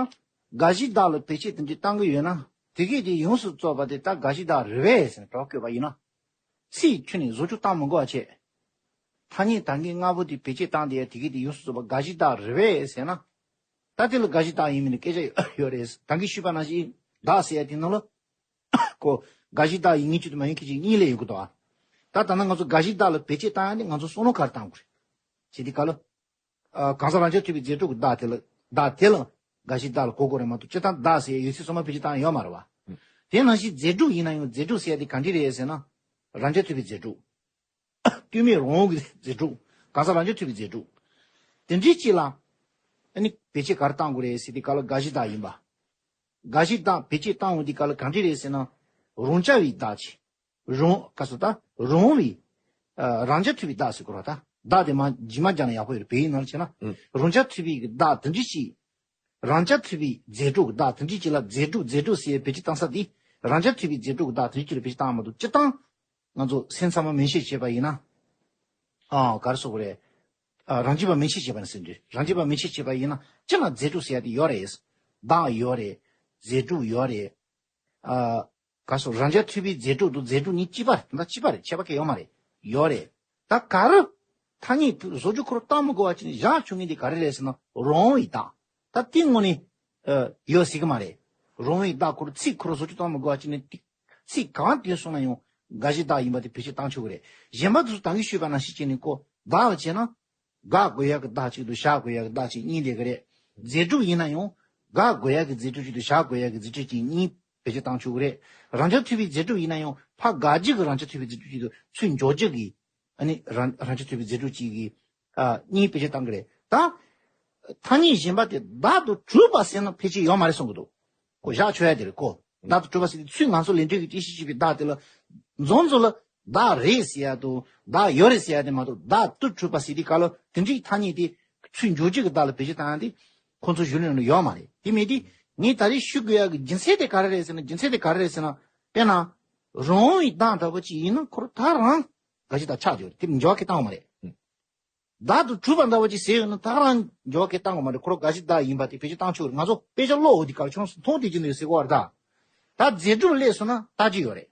དགག་གཞི་བདག་ལ་བེད་སྤྱོད་དེ་འདྲའི་བཏང་གི་ཡོད་ན། དེ་གས་དེ་ཡོངས་སུ་རྫོགས་པ་དེ་ད་དགག་གཞི་བདག་རེད་པས་ཟེར་ནས་གྲོགས་བཀོད་པ་ཡིན་ན། ཚིག་ཁྱོན་ནས་བཟོ་བཅོས་བཏང་མི་དགོས་པ་བྱས། ཐ་སྙད་ད་གིན་ལྔ་པོ་དེ་བེད་སྤྱོད་བཏང་དེ་ཡ་དེ་གས་དེ་ཡོངས་སུ་རྫོགས་པ་དགག་གཞི་བདག་རེད་པས་ཟེར་ན། ད་དེ་ལ་དགག་གཞི་བདག་ཡིན་མིན་ལ་སྐད་ཆ་ཡོད་རེད། ད་གིན་ཞུས་པ་ནང་བཞིན་བདག་ཟེར་ཡ་དེ་ནང་ལ། ཁོ་དགག་གཞི་བདག་ཡིན་ངེས་ཀྱི་དང་མ་ཡིན་མཁན་ཅིག་གཉིས་ལས་ཡོད་གི་འདུག་ཨ། ད་ད་ནང་ང་ཚོ་དགག་གཞི་བདག་ལ་བེད་སྤྱོད་བཏང་ཡ་དེ་ང་ཚོ་བསམ་བློ་ག་རེ་བཏང་དགོས་རེད། ཅེས་དེ་ག་ལ། ཨ། གང་ཟག་རང་རྐྱ་ཐུབ་པའི་རྫས་གྲུབ་ཀྱི་བདག་དེ་ལ། བདག་དེ་ལ་དགག་གཞི་བདག་ལ་གོ་དགོས་རེད་མ་གཏོགས། སྤྱིར་བཏང་བདག་ཟེར་ཡ་ཡོད་ཚད་ཚང་མ་བེད་སྤྱོད་བཏང་ཡོད་མ་རེད་བ། དེ་ནང་བཞིན་རྫས་གྲུབ་ཡིན་ན་ཡང་རྫས་གྲུབ་ཟེར་ཡ་དེ་ག་འདྲ་རེད་ཟེར་ན། རང་རྐྱ་ཐུབ་པའི་རྫས་གྲུབ། ལྟོས་མེད་རང་དབང་གི་རྫས་གྲུབ། གང་ཟག་རང་རྐྱ་ཐུབ་པའི་རྫས་གྲུབ། དེ་འདྲའི་ཅིག་ལ། ཨ་ནི་བེད་སྤྱོད་ག་རེ་བཏང་དགོས་རེད་ཟེར་དུས་སྐབས་ལ་དགག་གཞི་བདག་ཡིན་པ། དགག་གཞི་བདག་བེད་སྤྱོད་བཏང་འོང་དུས་སྐབས་ལ་ག་འདྲ་རེད་ཟེར་ན། རང་རྐྱ་བའི་བདག་ཅིག་རང་། ག་ཟེར་ད། རང་བའི། ཨ། རང་རྐྱ་ཐུབ་པའི་བདག་ཟེར་དགོས་རེད་ད། བདག་དེ་མ་རྗེས་མ་སྦྱར་ན་ཡག་པོ་ཡོད་རེད། བོད་ཡིག་ནང་ལ་བྱས་ན། ཨུ། རང་རྐྱ་ཐུབ་པའི་བདག་དེ་འདྲ་ཅིག་རང་རྐྱ་ཐུབ་པའི་རྫས་གྲུབ་ཀྱི་བདག་དེ་འདྲ་ཅིག་ལ་རྫས་གྲུབ་རྫས་གྲུབ་ཟེར་བེད་སྤྱོད་བཏང་ས་དེ། རང་རྐྱ་ཐུབ་པའི་རྫས་གྲུབ་ཀྱི་བདག་དེ་འདྲ་ཅིག་ལ་བེད་སྤྱོད་བཏང་མ་གཏོགས། སྤྱིར་བཏང་། ང་ཚོ་སེམས་ཚང་མ་མན་ཆད་བྱས་པ་ཡིན་ན། ཨ། ག་རེ་ཟེར་དགོས་རེད། ཨ། རང་རྒྱུད་པ་མན་ཆད་བྱས་པ་ནི་ཟེར་འདྲ། རང་རྒྱུད་པ་མན་ཆད་བྱས་པ་ཡིན་ན་སྤྱིར་ན་རྫས་གྲུབ་ཟེར་ཡ་དེ་ཡོད་རེད། བདག་ཡོད་རེད། རྫས་གྲུབ་ཡོད་རེད། ཨ། ག་རེ་ཟེར། རང་རྐྱ་ཐུབ་པའི་རྫས་གྲུབ་དང་རྫས་གྲུབ་གཉིས་གཅིག་པ་རེད། ད་གཅིག་པ་རེད། ཁྱད་པར་གང་ཡང་ཡོད་མ་རེད། ཡོད་རེད། ད་ག་རེ། ཐ་སྙད་བཟོ་བཅོས་ཁོ་རང་བཏང་མི་དགོས་པ་ཅིག་ནི་བཞག་ཆོག་མཁན་དེ་ག་རེ་རེད་ཟེར་ན། རང་དབང་གི་བདག་ད་དེ་དངོས་གནས། ཨ། ཡོད་སྲིད་ཀྱི་མ་རེད། རང་དབང་གི་བདག་ཁོ་རང་ཚིག་ཁོ་རང་བཟོ་བཅོས་བཏང་མི་དགོས་པ་ཅིག་ནི་དེ། ཚིག་གང་བཏོན་སོང་ན་ཡང་དགག་གཞི་བདག་ཡིན་པ་དེ་བེད་སྤྱོད་བཏང་ཆོག་གི་རེད། གཞན་པ་དེ་ཚོ་ད་གིན་ཞུས་པ་ནང་བཞིན་བྱས་ནས་ཁོ་བདག་ལ་བྱས་ན། དགག་དགོས་ཡག་གི་བདག་གཅིག་དང་བཞག་དགོས་ཡག་གི་བདག་གཅིག་གཉིས་སླེབས་ཀྱི་རེད། རྫས་གྲུབ་ཡིན་ན་ཡང་དགག་དགོས་ཡག་གི་རྫས་གྲུབ་གཅིག་དང་བཞག་དགོས་ཡག་གི་རྫས་གྲུབ་གཅིག་གཉིས་བེད་སྤྱོད་བཏང་ཆོག་གི་རེད། རང་རྐྱ་ཐུབ་པའི་རྫས་གྲུབ་ཡིན་ན་ཡང་ཕར་དགག་རྒྱུ་གི་རང་རྐྱ་ཐུབ་པའི་རྫས་གྲུབ་གཅིག་དང་ཚུར་འཇོག་རྒྱུ་གི། ཨ་ནི་རང་རང་རྐྱ་ཐུབ་པའི་རྫས་གྲུབ་གཅིག་གི། ཨ། གཉིས་བེད་སྤྱོད་བཏང་གི་རེད་ད། ཐ་སྙད་གཞན་པ་དེ་བདག་ཏུ་གྲུབ་པ་ཟེར་ན་ཕལ་ཆེར་ཡོད་མ་རེད་གསུང་གི་འདུག་ཁོ་བཞག་ཆོག་ཡ་དེ་རེད་ཁོ། བདག་ཏུ་གྲུབ་པ་ཟེར་དུས་ཚུར་ང་ཚོ་ལས་འབྲས་ཀྱི་རྟེན་གཞི་བྱས་པའི་བདག་དེ་ལ། མཚམས་མཚམས་ལ་བདག་རེད་ཟེར་ཡ་དང་བདག་ཡོད་རེད་ཟེར་ཡ་དེ་མ་གཏོགས། བདག་ཏུ་གྲུབ་པ་ཟེར་དུས་སྐབས་ལ་དེ་འདྲའི་ཐ་སྙད་དེ་ཚུར་འཇོག་རྒྱུ་གི་བདག་ལ་བེད་སྤྱོད་བཏང་ཡ་དེ་ཁོ་ཚོ་གཞུང་ལུགས་ནང་ལ་ཡོད་མ་རེད། དེ་མེད་དུས་ངས་ད་རེས་ཞུ་དགོས་ཡ་གི་རྒྱུ་མཚན་དེ་ག་རེ་རེད་ཟེར་ན། རྒྱུ་མཚན་དེ་ག་རེ་རེད་ཟེར་ན། དཔེར་ན། རང་དབང་གི་བདག་འདྲ་པོ་ཅིག་ཡིན་ན་ཁོ་རང་ད་རང་དགག་གཞི་བདག་ཆགས་ཡོད་རེད། དེ་འགྱུར་བ་གང་ཡང་བཏང་བ་མ་རེད། བདག་ཏུ་གྲུབ་པ་འདྲ་བོ་ཅིག་ཟེར་ཡོད་ན་ད་རང་འགྱུར་བ་གང་ཡང་བཏང་དགོས་མ་རེད། ཁོ་རང་དགག་གཞི་བདག་ཡིན་པ་དེ་བེད་སྤྱོད་བཏང་ཆོག་རེད། ང་ཚོ་དཔེ་ཆ་ཀློག་འོ་དེ་གར་ཁྱོད་རང་ཚོ་མཐོང་བསྡད་ཀྱི་འདུག་ཟེར་གོ་བར་ད། ད་རྫས་གྲུབ་སླེབས་སོང་ན་ལྟ་རྒྱུ་ཡོད་རེད།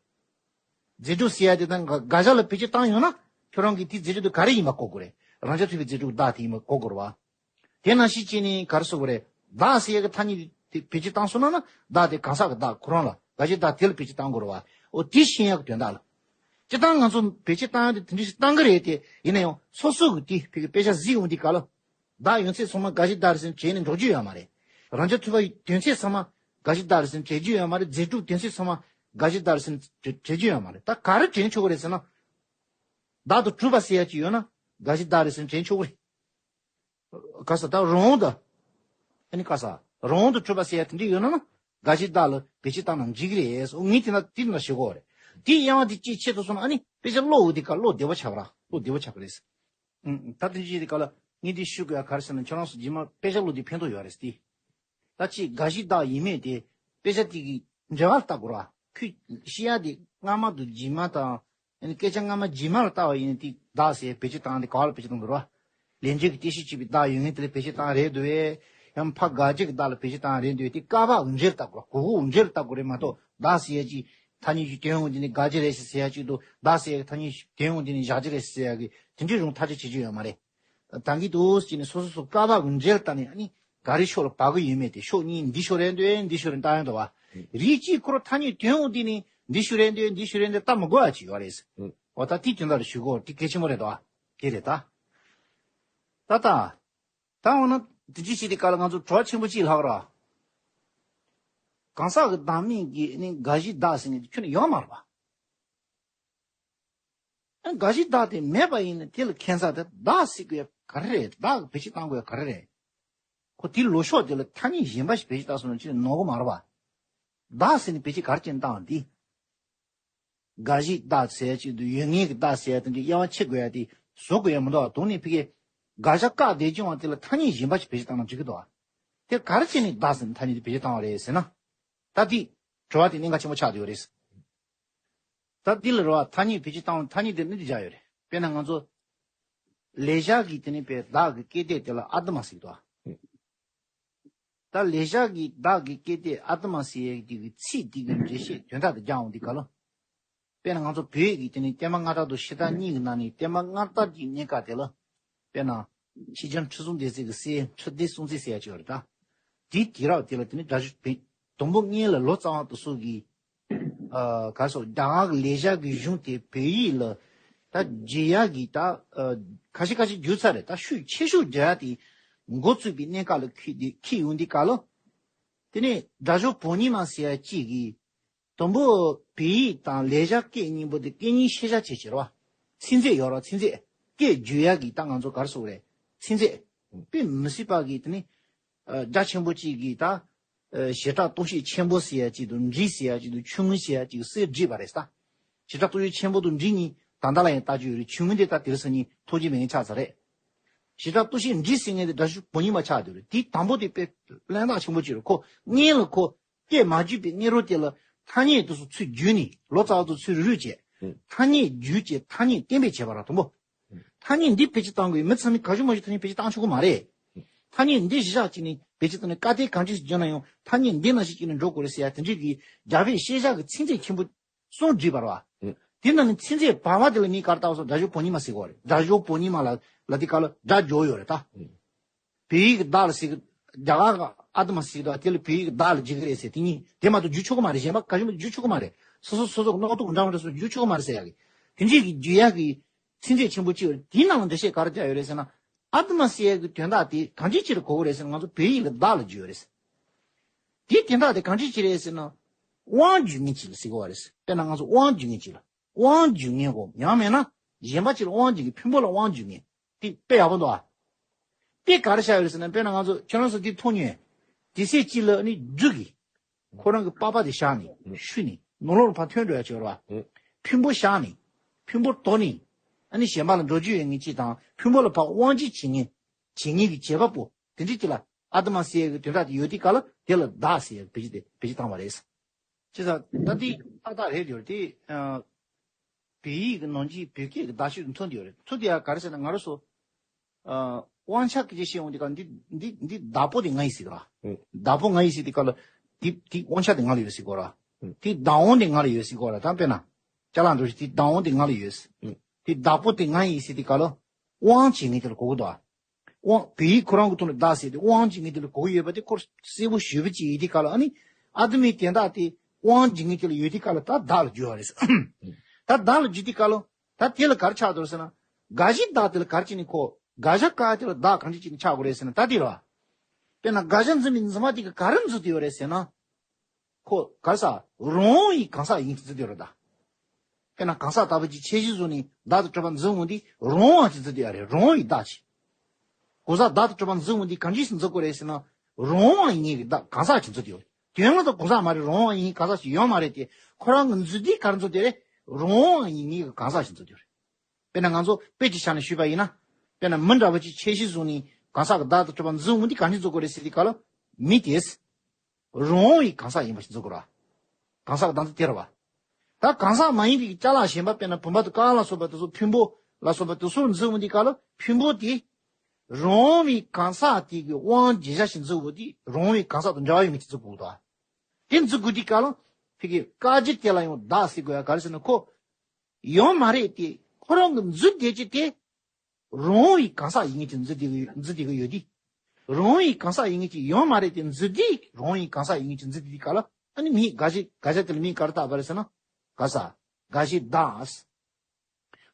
རྫས་གྲུབ་ཟེར་ཡ་དེ་དང་དགག་བྱ་ལ་བེད་སྤྱོད་བཏང་ཡོད་ན་ཁྱོད་རང་གིས་དེ་རྫས་གྲུབ་དེ་ག་རེ་ཡིན་པ་གོ་དགོས་རེད། རང་རྐྱ་ཐུབ་པའི་རྫས་གྲུབ་བདག་དེ་ཡིན་པ་གོ་དགོས་རེད་བ། དེ་ནང་བཞིན་བྱས་ནས་ག་རེ་ཟེར་དགོས་རེད། བདག་ཟེར་ཡ་གི་ཐ་སྙད་དེ་བེད་སྤྱོད་བཏང་སོང་ན་ན་བདག་དེ་གང་ཟག་གི་བདག་ཁོ་རང་ལ་དགག་བྱ་བདག་དེ་ལ་བེད་སྤྱོད་བཏང་དགོས་རེད་བ། འོ་དེ་ཤེས་ཡ་གི་དོན་དག་ལ། སྤྱིར་བཏང་ང་ཚོ་བེད་སྤྱོད་བཏང་ཡ་དེ་དེ་འདྲ་ཞིག་བཏང་གི་རེད་དེ། ཡིན་ན་ཡང་སོ་སོ་གི་དེ་ཕ་གི་དཔེ་ཆ་གཟིགས་འོང་དུས་སྐབས་ལ། བདག་ཡོད་ཚད་ཚང་མ་དགག་བྱ་བདག་རེད་ཟེར་ནས་བྱས་ནས་འགྲོ་རྒྱུ་ཡོད་མ་རེད། རང་རྐྱ་ཐུབ་པ་དོན་ཚན་ཚང་མ་དགག་བྱ་བདག་རེད་ཟེར་ནས་བྱེད་རྒྱུ་ཡོད་མ་རེད། རྫས་གྲུབ་དོན་ཚན་ཚང་མ་ དགག་གཞི་བདག་ལ་ཟེར་ནས་བྲི་བྲི་རྒྱུ་ཡོད་མ་རེད། ད་ག་རེ་དྲན་ཆོག་གི་རེད་ཟེར་ན། བདག་ཏུ་གྲུབ་པ་ཟེར་ཡ་ཅིག་ཡོད་ན་དགག་གཞི་བདག་རེད་ཟེར་ནས་དྲན་ཆོག་གི་རེད། ག་ས་ད་རང་དབང་དུ། ཨ་ནི་ག་ས་རང་དབང་དུ་གྲུབ་པ་ཟེར་ཡ་དེ་འདྲ་ཡོད་ན་ན། དགག་གཞི་བདག་ལ་བེད་སྤྱོད་བཏང་ན་འགྲིག་གི་རེད། ངས་དེ་ན་དེ་ན་ཞུ་གོ་རེད། དེ་དབྱེ་བ་དེ་གཅིག་ཆེད་དུ་སོང་ན་ཨ་ནི་དཔེ་ཆ་ཀློག་འོ་དེ་ག་ཀློག་བདེ་པོ་ཆགས་པ་ར་ཀློག་བདེ་པོ་ཆགས་པ་རེད། ཨུམ། ད་དེ་ཅི་དེ་ག་ལ་ངས་དེ་ཞུ་དགོས་ཡ་ག་རེ་ཟེར་ན་ཁྱོད་རང་ཚོ་རྗེས་མ་དཔེ་ཆ་ཀློག་དེ་ཕན་ཐོགས་ཡོད་རེད་དེ། ད་ཅི་དགག་གཞི་བདག་ཡིན་མེད་དེ་དཔེ་ཆ་དེ་གི་འགྲེལ་བ་ལྟ་དགོས་ར། ཁོས་བཤད་ཡ་དེ་སྔ་མ་དང་རྗེས་མ་དང་། ཨ་ནི་སྐད་ཆ་སྔ་མ་རྗེས་མ་ལ་ལྟ་བ་ཡིན་ན་དེ་བདག་ཟེར་བེད་སྤྱོད་བཏང་དེ་ག་བ་ལ་བེད་སྤྱོད་བཏང་འདུག་ར། ལས་འབྲས་ཀྱི་རྟེན་གཞི་བྱེད་པའི་བདག་ཡོད་ངེས་དེ་ལ་བེད་སྤྱོད་བཏང་རེད་འདུག་བས། ཡང་ཕ་དགག་བྱ་གི་བདག་ལ་བེད་སྤྱོད་བཏང་རེད་འདུག་བས། དེ་བཀག་པ་འཇལ་ལྟ་དགོས་ར། གོ་གོ་འཇལ་ལྟ་དགོས་རེད་མ་གཏོགས་བདག་ཟེར་ཡ་ཅིག་ཐ་སྙད་ཀྱི་དོན་འོང་དེ་ནི་དགག་བྱ་རེད་ཟེར་ཡ་ཅིག་འདུག་བདག་ཟེར་ཡ་ཐ་སྙད་དོན་འོང་དེ་ནི་བཞག་བྱ་རེད་ཟེར་ཡ་གི་དེ་འདྲའི་རུང་ཐག་གཅོད་བྱེད་རྒྱུ་ཡོད་མ་རེད། ད་གི་འདུག་ཟེར་ནས་སོ་སོ་སོ་བཀག་པ་གི་འཇལ་ལྟ་ནས་ཨ་ནི་ག་རེ་ཕྱོགས་ལ་བབས་གི་ཡོད་མེད་དེ་ཕྱོགས་གཉིས་འདི་ཕྱོགས་རེད་འདུག་འདི་ཕྱོགས་རེད་ལྟ་ཡོང་འདུག་བ། རིགས་གཅིག་ཁོ་རང་ཐ་སྙད་དོན་འོང་དེ་ནི་འདི་ཕྱོགས་རེད་འདུག་འདི་ཕྱོགས་རེད་འདུག་ལྟ་མི་དགོས་ཡ་ཅིག་ཡོད་རེད། འོ་ད་དེ་དོན་དག་ལ་ཞུ་གོ་དེ་གལ་ཆེན་པོ་རེད་དོ། དེ་རེད་ད། ད་ད། ད་འོ་ན་དེ་ཅི་ཞིག་དེ་ག་ལ་ང་ཚོ་བྲོ་བ་ཆེན་པོ་ཅིག་ལྷག་ར། གང་ཟག་གི་བདག་མེད་ཀྱི་ནི་དགག་གཞི་བདག་ཟེར་ནས་ཁྱོན་ནས་ཡོད་མ་རེད་པ། ཨ་དགག་གཞི་བདག་དེ་མེད་པ་ཡིན་ན་དེ་ལ་ཁྱད་མཚར་དེ་བདག་ཟེར་དགོས་ག་རེ་རེད། བདག་གི་བེད་སྤྱོད་བཏང་དགོས་ག་རེ་རེད། ཁོ་དེའི་ལོ་ཤོག་དེ་ལ་ཐ་སྙད་གཞན་པ་ཞིག་བེད་སྤྱོད་བཏང་སོང་ན་ཅི་ནོར་གི་མ་རེད་པ། བདག་ཟེར་ནས་བེད་སྤྱོད་ག་རེ་བྱས་ནས་བཏང་བ་འདི། དགག་གཞི་བདག་ཟེར་ཡ་ཅིག་འདུག་ཡོད་ངེས་ཀྱི་བདག་ཟེར་ཡ་དེ་འདྲའི་དབྱེ་བ་ཕྱེ་དགོས་ཡ་དེ་བཟོ་དགོས་ཡ་མི་འདུག་བ། དོན་ནི་ཕ་གིའི་དགག་བྱ་བཀག་བསྡད་ཀྱང་བ་དེ་ལ་ཐ་སྙད་གཞན་པ་ཞིག་བེད་སྤྱོད་བཏང་ན་འགྲིག་གི་འདུག་བ། དེ་ག་རེ་བྱས་ནས་བདག་ཟེར་ནས་ཐ་སྙད་དེ་བེད་སྤྱོད་བཏང་བ་རེད་ཟེར་ན། ད་དེ་དྲི་བ་དེ་གནད་འགག་ཆེན་པོ་ཆགས་བསྡད་ཡོད་རེད། ད་འདི་ལ་རེད་བ། ཐ་སྙད་བེད་སྤྱོད་བཏང་བ་ཐ་སྙད་དེ་གནད་དུ་བཞག་ཡོད་རེད། དཔེར་ན་ང་ཚོ་ལེགས་སྦྱར་གྱི་དེ་ནི་པའི་བདག་གི་སྐད་དོད་དེ་ལ་ཨ་ཏི་མ་ཟེར་གྱི་འདུག་བ། ད་ལེགས་སྦྱར་གྱི་བདག་གི་སྐད་དོད་ཨ་ཏི་མ་ཟེར་ཡས་དེ་གི་ཚིག་དེ་གི་འགྲེལ་བཤད་དོན་དག་དེ་རྒྱག་འོང་དེ་ག་ལ། དཔེར་ན་ང་ཚོ་བོད་ཡིག་གི་དེ་ནི་བསྟན་པ་སྔ་དར་དང་ཕྱི་དར་གཉིས་ཀྱི་ནང་ནས་བསྟན་པ་སྔ་དར་གྱི་གནད་འགག་དེ་ལ། དཔེར་ན། ཤེས་བྱ་ཁྲི་སྲོང་ལྡེ་བཙན་གྱི་སྲས་ཁྲི་ལྡེ་སྲོང་བཙན་ཟེར་ཡ་ཅིག་ཡོད་རེད་ད། དེའི་དུས་རབས་དེ་ལ་དེ་ནི་སྒྲ་སྒྱུར་བོན། དང་པོ་སྔོན་ལ་ལོ་ཙཱ་བ་དེ་ཚོ་གིས། ཨ་ག་སོགས་རྒྱ་གར་གྱི་ལེགས་སྦྱར་གྱི་གཞུང་དེ་བོད་ཡིག་ལ་ད་བསྒྱུར་ཡ་གི་ད་ཨ་ཁ་ཤས་ཁ་ཤས་བསྒྱུར་ཚར་རེད། ད་ཤུགས་ཆེ་ཤོས་བསྒྱུར་ཡ་དེ་འགོ་བཙུགས་པའི་གནད་འགག་ལ་འཁེལ་དེ་འཁེལ་ཡོང་དུས་སྐབས་ལ། དེ་ནས་སྒྲ་སྦྱོར་བོ་ཉི་མ་ཟེར་ཡ་གཅིག་གིས། དང་པོ་བོད་ཡིག་དང་ལེགས་སྦྱར་སྐད་གཉིས་པོ་དེ་སྐད་གཉིས་ཤེས་བྱ་བྱེད་ཀྱི་རེད་བ། ཚིག་མཛོད་ཡོད་རེད་བ། ཚིག་མཛོད། སྐད་བསྒྱུར་ཡག་གི་ད་ང་ཚོ་ག་རེ་ཟེར་དགོས་རེད། ཚིག་མཛོད། དཔེ་མི་སྲིད་པ་གི་དེ་ནི། ཨ་རྒྱ་ཆེན་པོ་གཅིག་གིས་ད། ཨ་བྱེ་བྲག་ལྟོ་ཤས་ཆེན་པོ་ཟེར་ཡ་གཅིག་དང་འབྲིང་ཟེར་ཡ་གཅིག་དང་ཆུང་ངུ་ཟེར་ཡ་གཅིག་གསེར་བྲིས་པ་རེད་ད། བྱེ་བྲག་ལྟོ་ཤས་ཆེན་པོ་དང་འབྲིང་གཉིས་ད་ལྟ་ལ་ཡང་ལྟ་རྒྱུ་ཡོད་རེད། ཆུང་ངུ་དེ་ད་དེང་སང་ཉིན་ཐུགས་རྗེ་མེད་མཁན་ཆགས་ཚར་རེད། བྱེ་བྲག་ལྟོ་ཤས་འབྲིང་ཟེར་མཁན་དེ་སྒྲ་སྦྱོར་བོ་ཉི་མ་ཆགས་བསྡད་རེད། དེ་དང་པོ་དེ་དཔེ་གླེན་རྟགས་ཆེན་པོ་གཅིག་རེད། ཁོ་སྔོན་ལ་ཁོ། སྐད་མ་བསྒྱུར་བའི་སྔ་རོལ་དེ་ལ་ཐ་སྙད་དེ་ཚོ་ཚུར་བསྒྱུར་ནས་ལོ་ཙཱ་བ་དེ་ཚོས་རུས་རུས་བྱས། ཨུ། ཐ་སྙད་བསྒྱུར་བྱས་ཐ་སྙད་གཏན་འབེབས་བྱས་པ་ར་དང་པོ། ཨུ། ཐ་སྙད་འདི་བེད་སྤྱོད་བཏང་དགོས་མི་ཚང་མས་ག་ཤུ་མ་ཤུ་ཐ་སྙད་བེད་སྤྱོད་བཏང་ཆོག་གི་མ་རེད། ཨུ། ཐ་སྙད་འདི་གཞི་བཞག་བྱས་ནས་བེད་སྤྱོད་བཏང་ནས་བཀའ་བསྟན་གང་ཅི་ཞིག་བརྗོད་ན་ཡང་ཐ་སྙད་འདི་ནང་བཞིན་བྱས་ནས་འགྲོ་དགོས་རེད་ཟེར་ཡ་དེ་འདྲའི་གི་རྒྱ་བོད་ཤེས་བྱ་གི་ཚིག་མཛོད་ཆེན་པོ་གསུམ་བྲིས་པ་ར་བ། ཨུ། དེ་ནང་ནས་ཚིག་མཛོད་བར་མ་དེ་ལ་མིང་ག་རེ་བཏགས་སོང་། སྒྲ་སྦྱོར་བོ་ཉི་མ་ཟེར་གོ་རེད། སྒྲ་སྦྱོར་བོ་ཉི་མ་ལ་ལ་དེ་ག་ལ་སྒྲ་སྦྱོར་ཡོད་རེད་ད། ཨུ། བོད་ཡིག་གི་བདག་ལ་ཟེར་གི། རྒྱ་གར་གི་ཨ་ཏི་མ་ཟེར་གི་འདུག་དེ་ལ་བོད་ཡིག་གི་བདག་ལ་བརྗོད་གི་རེད་ཟེར། དེ་གཉིས་དེ་མ་གཏོགས་བརྗོད་ཆོག་གི་མ་རེད། གཞན་པ་ག་ཞིག་མ་བརྗོད་ཆོག་གི་མ་རེད། སོ་སོ་སོ་སོ་གི་རྣོ་རྟུག་འདྲ་མི་འདྲ་སོ་བརྗོད་ཆོག་གི་མ་རེད་ཟེར་ཡ་གི། དེ་འདྲས་ཀྱི་བརྗོད་ཡ་གི་ཚིག་མཛོད་ཆེན་པོ་གཅིག་ཡོད་རེད། དེའི་ནང་ལ་འགྲེལ་བཤད་ག་རེ་བརྒྱབ་ཡོད་རེད་ཟེར་ན། ཨ་ཏི་མ་ཟེར་ཡ་གི་དོན་དག་དེ་གང་ཅིའི་ཕྱིར་གོ་གི་རེད་ཟེར་ན། ང་ཚོ་བོད་ཡིག་ལ་བདག་ལ་བརྗོད་ཡོད་རེད། དེའི་དོན་དག་དེ་གང་ཅིའི་ཕྱིར་རེད་ཟེར་ན། དབང་བསྒྱུར་མཁན་ཅིག་ལ་ཟེར་གི་ཡོད་རེད། དཔེར་ན་ང་ཚོ་དབང་བསྒྱུར་མཁན་ཅིག་ལ། དབང་བསྒྱུར་མཁན་གོ། ཡང་མིན་ན་གཞན་པ་ཅིག་ལ་དབང་བསྒྱུར་མཁན། ཕུང་པོ་ལ་དབང་བསྒྱུར་མཁན། དེ་དཔེ་ཡག་པོ་འདུག་ཨ། དཔེ་ག་རེ་བཞག་ཡོད་རེད་ཟེར་ན། དཔེར་ན་ང་ཚོ་ཁྱོད་རང་ཚོ་འདི་མཐོང་མྱོང་། དུས་ཚོད་གཅིག་ལ་ནི་སྦྲུལ་གྱིས་ཁོ་རང་གི་པགས་པ་དེ་བཞག་ནས་ཤུ་ནས་ནང་ལོགས་ལ་ཕར་ཐོན་འགྲོ་ཡ་ཅིག་ཡོད་རེད་བ། ཕུང་པོ་བཞག་ནས་ཕུང་པོ་དོར་ནས་ཨ་ནི་གཞན་པ་ལ་འགྲོ་རྒྱུ་ཡོད་མཁན་གཅིག་དང་། ཕུང་པོ་ལ་ཕར་དབང་བསྒྱུར་བྱེད་མཁན་བྱེད་མཁན་གྱི་བྱེད་པ་པོ་དེ་འདྲ་གཅིག་ལ་ཨ་ཏི་མ་ཟེར་ཡ་གི་དོན་དག་དེ་ཡོད་དུས་སྐབས་ལ་དེ་ལ་བདག་ཟེར་ཡ་བེད་སྤྱོད་དེ་བེད་སྤྱོད་བཏང་བ་རེད། བྱས་ཙང་ད་འདི་ཏག་ཏག་རེད་ཡོད་རེད་དེ། ཨ། བོད་ཡིག་གི་ནང་གི་བོད་སྐད་ཀྱི་བརྡ་ཤོད་མཐུན་དེ་ཡོད་རེད། མཐུན་དེ་ཡང་ག་རེ་ཟེར་ན། ང་རང་ཚོ་ཨ་དབང་ཆ་སྐད་ཆ་བཤད་ཡོང་དུས་སྐབས་འདི་འདི་འདི་བདག་པོ་དེ་ང་ཡིན་ཟེར་གི་ར། ཨུ། བདག་པོ་ང་ཡིན་ཟེར་དུས་སྐབས་ལ་འདི་འདི་དབང་ཆ་དེ་ང་ལ་ཡོད་ཟེར་གི་ར། ཨུ། འདི་བདག་དབང་དེ་ང་ལ་ཡོད་ཟེར་གི་ར། ད་དཔེར་ན་ཅ་ལག་འདྲ་ཞིག་འདི་བདག་དབང་དེ་ང་ལ་ཡོད་ཟེར། ཨུ། འདི་བདག་པོ་དེ་ང་ཡིན་ཟེར་དུས་སྐབས་ལ་དབང་བྱེད་མཁན་དེ་ལ་གོ་གི་འདུག་ཨ། དབང་། བོད་ཡིག་ཁོ་རང་གི་ཐོག་ནས་བདག་ཟེར་ཏེ་དབང་བྱེད་མཁན་དེ་ལ་གོ་གི་ཡོད་པ་དེ་ཁོ་གསལ་པོ་ཞེ་པོ་ཅིག་ཡོད་དུས་སྐབས་ལ། ཨ་ནི་ཨ་ཏི་མའི་དོན་དག་དེ་དབང་བྱེད་མཁན་དེ་ལ་ཡོད་དུས་སྐབས་ལ་ད་བདག་ལ་བསྒྱུར་བ་རེད། ད་བདག་ལ་བསྒྱུར་དུས་སྐབས་ལ་ད་དེ་ལ་ག་རེ་ཆགས་འདུག་ཟེར་ན། དགག་གཞི་བདག་དེ་ལ་ག་རེ་བྱས་ནས་ཁོ་དགག་བྱ་བཀག་དེ་ལ་བདག་གང་ཅི་བྱས་ནས་ཆགས་དགོས་རེད་ཟེར་ན། ད་དེ་རེད་བ། དཔེར་ན་དགག་བྱ་འཛིན་པའི་འཛིན་པ་དེ་གིས་ག་རེ་འཛིན་བསྡད་ཡོད་རེད་ཟེར་ན། ཁོ་ག་རེ་ཟ། རང་དབང་གི་གང་ཟག་ཡིན་གྱི་འཛིན་དེ་རེད་ད། དཔེར་ན་གང་ཟག་ལྟ་བུ་ཅིག་ཁྱད་གཞི་བཟུང་ནས་བདག་ཏུ་གྲུབ་པ་འཛིན་འོང་དུས་རང་དབང་གི་འཛིན་དེ་ཡ་རེད། རང་དབང་གི་བདག་ཅིག་གང་ཟག་བདག་ཏུ་གྲུབ་པ་འཛིན་འོང་དུས་གང་ཅི་ཞིག་འཛིན་དགོས་རེད་ཟེར་ན། རང་དབང་ཡིན་གྱི་བདག་གང་ཟག་ཅིག་འཛིན་དེ་ཡོད། དོན་ལ་ད་གང་ཟག་མ་རེད། རང་དབང་ཡིན་གང་ཟག་ཅིག་ཡོད་མ་རེད་དེ། ཁོ་རང་གི་འཛིན་དུས་ག་རེ་འཛིན་དེ་རེད། རང་དབང་ཡིན་གྱི་གང་ཟག་ཅིག་འཛིན་དེ་ཡོད་རེད། དཔེར་ན་ང་ཚོ་དཔེ་ཅིག་བཞག་ནས་ཞུས་པ་ཡིན་ན། དཔེར་ན་མི་འདྲ་བ་ཅིག་ཁྱད་གཞི་བཟུང་ནས་གང་ཟག་གི་བདག་ཏུ་གྲུབ་པ་འཛིན་འོང་དུས་གང་ཅི་འཛིན་དགོས་རེད་ཟེར་དུས་ག་ལ། མི་དེས་རང་དབང་གི་གང་ཟག་ཡིན་པ་ཞིག་འཛིན་དགོས་ར། གང་ཟག་གི་བདག་འཛིན་དེ་རེད་བ། ད་གང་ཟག་མ་ཡིན་པའི་ཅ་ལག་གཞན་པ་དཔེར་ན་བུམ་པ་དང་ཀ་ལ་སོགས་པ་དེ་ཚོ་ཕུང་པོ་ལ་སོགས་པ་དེ་ཚོར་འཛིན་འོང་དུས་ག་ལ་ཕུང་པོ་དེ་རང་དབང་གི་གང་ཟག་དེ་གི་དབང་བྱེད་བྱ་ཞིག་འཛིན་དགོས་དུས་རང་དབང་གི་གང་ཟག་དང་འབྲེལ་བ་ཡོད་མཁན་ཞིག་འཛིན་དགོས་འདུག་དེ་འཛིན་དགོས་དུས་ག་ལ་ཕ་གི་བཀག་རྒྱུ་དེ་ལ་ཡང་བདག་ཟེར་དགོས་ཡ་ག་རེ་ཟེར་ན། ཁོ་ཡོད་མ་རེད་དེ། ཁོ་རང་གི་འཛིན་བསྡད་རྒྱུ་དེ་རང་དབང་གི་གང་ཟག་ཡིན་ངེས་ཀྱི་འཛིན་བསྡད་ཀྱི་འཛིན་བསྡད་ཀྱི་ཡོད་དེ། རང་དབང་གི་གང་ཟག་ཡིན་ངེས་ཀྱི་ཡོད་མ་རེད་དེ། འཛིན་བསྡད་རང་དབང་གི་གང་ཟག་ཡིན་ངེས་ཀྱི་འཛིན་བསྡད་དེ་ག་ལ་ཨ་ནི་མིང་དགག་བྱ་དགག་བྱ་དེ་ལ་མིང་ག་རེ་བཏགས་པ་རེད་ཟེར་ན། ག་ས། དགག་བྱའི་བདག་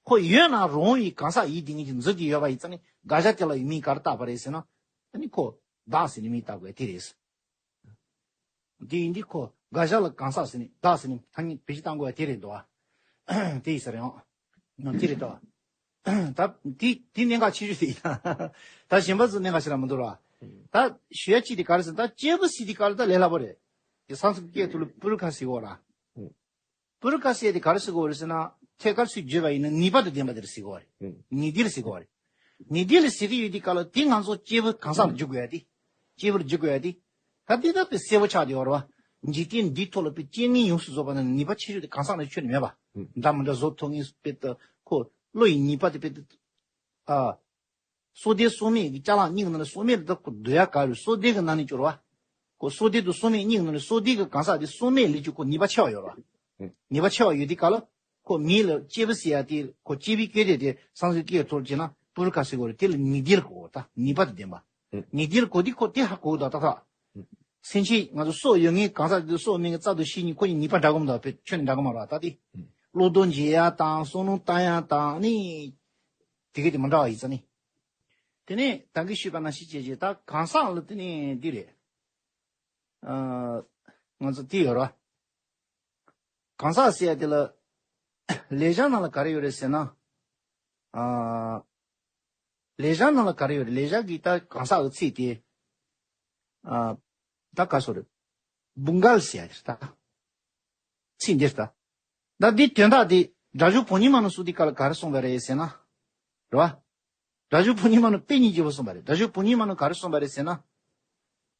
ཁོ་ཡོད་ན་རང་དབང་གི་གང་ཟག་ཡིན་བསྡད་ངེས་ཀྱི་འཛིན་བསྡད་ཡོད་པ་ཡིན་ཙང་ནི་དགག་བྱ་དེ་ལ་ཡང་མིང་ག་རེ་བཏགས་པ་རེད་ཟེར་ན། ཨ་ནི་ཁོ་བདག་ཟེར་ནས་མིང་བཏགས་དགོས་དེ་རེད། དེ་ཡིན་དུས་ཁོ་དགག་བྱ་ལ་གང་ཟག་ཟེར་ནས་བདག་ཟེར་ནས་ཐ་སྙད་བེད་སྤྱོད་བཏང་དགོས་པ་དེ་རེད་འདུག་ཨ། དེ་ཡིན་ས་རེད་ཨང་། དེ་རེད་འདུག་ཨ། ད་དེ་དེ་གནད་འགག་ཆེ་ཤོས་དེ་ཡིན། ད་གཞན་པ་ཚོ་གནད་འགག་ཞིག་ལ་མི་འདུག་ར། ད་ཞུ་ཡ་གཅིག་དེ་ག་རེ་ཟེར་ན། ད་སྐྱེས་བུ་ཟེར་དུས་ག་ལ་ད་ལས་སླ་པོ་རེད། དེ་སང་སི་ཀྲི་ཏ་སྐད་ཐོག་ལ་པུ་རུ་ཁ་ཟེར་གོ་ར། པུ་རུ་ཁ་ཟེར་དེ་ག་རེ་ཟེར་གོ་རེད་ཟེར་ན། ཐད་ཀར་ཚུར་བརྗོད་པ་ཡིན་ན་ནུས་པ་དང་ལྡན་པ་དེ་ལ་ཟེར་གོ་རེད། ནུས་ལྡན་ལ་ཟེར་གོ་རེད། ནུས་ལྡན་ལ་ཟེར་གི་ཡོད་དུས་ག་ལ་དེ་ང་ཚོ་སྐྱེས་བུ་གང་ཟག་ལ་འཇུག་དགོས་ཡ་དེ། སྐྱེས་བུར་འཇུག་དགོས་ཡ་དེ། ད་དེ་ད་དཔེ་གསལ་པོ་ཆགས་བསྡད་ཡོད་རེད་བ། འཇིག་རྟེན་འདིའི་ཐོག་ལ་དཔེ་རྐྱེན་ངན་ཡོངས་སུ་རྫོགས་པ་ནང་ནས་ནུས་པ་ཆེ་ཤོས་དེ་གང་ཟག་ལ་ཁྱོན་ནས་མེད་པ། འདྲ་མི་འདྲ་བཟོ་ཐུབ་མཁན་དཔེ་ད་ཁོ་བློ་ཡི་ནུས་པ་དེ་དཔེ་ད། ཨ། བསོད་བདེ་བསོད་སྨད་ཀྱི་ཅ་ལག་གཉིས་ཀྱི་ནང་ནས་བསོད་སྨད་ལ་ད་ཁོ་འདོད་ཡ་ག་རེ། བསོད་བདེ་གི་ནང་ནས་སྐྱོར་བ། ཁོ་བསོད་བདེ་དང་བསོད་སྨད་གཉིས་ཀྱི་ནང་ནས་བསོད་བདེ་གི་གང་ཟག་དེ་བསོད་སྨད་ལས་ཀྱི་ཁོ་ནུས་པ་ཆེ་བ་ཡོད་རེད་བ། ནུས་པ་ཆེ་བ་ཡོད་དུས་ག་ལ་ཁོ་མི་ལ་སྐྱེས་བུ་ཟེར་ཡ་དེ་ཁོ་སྐྱེས་བུའི་སྐད་དེ་དེ་སང་སི་ཀྲི་ཏ་སྐད་ཐོག་བྱས་ན་པུ་རུ་ཁ་ཟེར་གོ་རེད། དེ་ལ་ནུས་ལྡན་ལ་གོ་ད་ནུས་པ་དང་ལྡན་པ། ནུས་ལྡན་ལ་གོ་དུས་ཁོ་དེ་ཧ་གོ་གི་འདུག་ཏག་ཏག་སེམས་ཅན་ང་ཚོ་སྲོག་ཡོད་མཁན་གང་ཟག་དེ་སྲོག་མེད་མཁན་རྩ་དང་ཤེས་ཉིད་ཁོ་གཉིས་ནུས་པ་འདྲ་གི་མི་འདུག་དཔེ་ཁྱོན་ནས་འདྲ་གི་མ་རེད་བ། ད་དེ་བློ་གཏོང་བྱེད་ཡ་དང་བསམ་བློ་བཏང་ཡ་དང་ནི་དེ་ག་དེ་མི་འདྲ་བ་ཡིན་ཙང་ནི། དེ་ནས་ད་གིན་ཞུས་པ་ནང་བཞིན་བྱས་རྗེས་ད་གང་ཟག་ལ་དེ་ནས་འདི་རེད། ཨ། ང་ཚོ་དེ་ཡོད་ར། གང་ཟག་ཟེར་ཡ་དེ་ལ་ལེགས་སྦྱར་ནང་ལ་ག་རེ་ཡོད་རེད་ཟེར་ན། ཨ། ལེགས་སྦྱར་ནང་ལ་ག་རེ་ཡོད་རེད། ལེགས་སྦྱར་གྱི་ད་གང་ཟག་གི་ཚིག་དེ། ཨ། ད་ག་སོ་རེད། བུང་གལ་ཟེར་ཡ་དེ་རེད་ད། ཚིག་འདིར་ལྟ། ད་འདི་དོན་དག་འདི་སྒྲ་སྦྱོར་བོ་ཉི་མ་ནང་གསུངས་དུས་སྐབས་ལ་ག་རེ་གསུངས་པ་རེད་ཟེར་ན། རེད་བ། སྒྲ་སྦྱོར་བོ་ཉི་མ་ནང་དཔེ་རྙིང་རྒྱས་པོ་གསུངས་པ་རེད། སྒྲ་སྦྱོར་བོ་ཉི་མ་ནང་ག་རེ་གསུངས་པ་རེད་ཟེར་ན།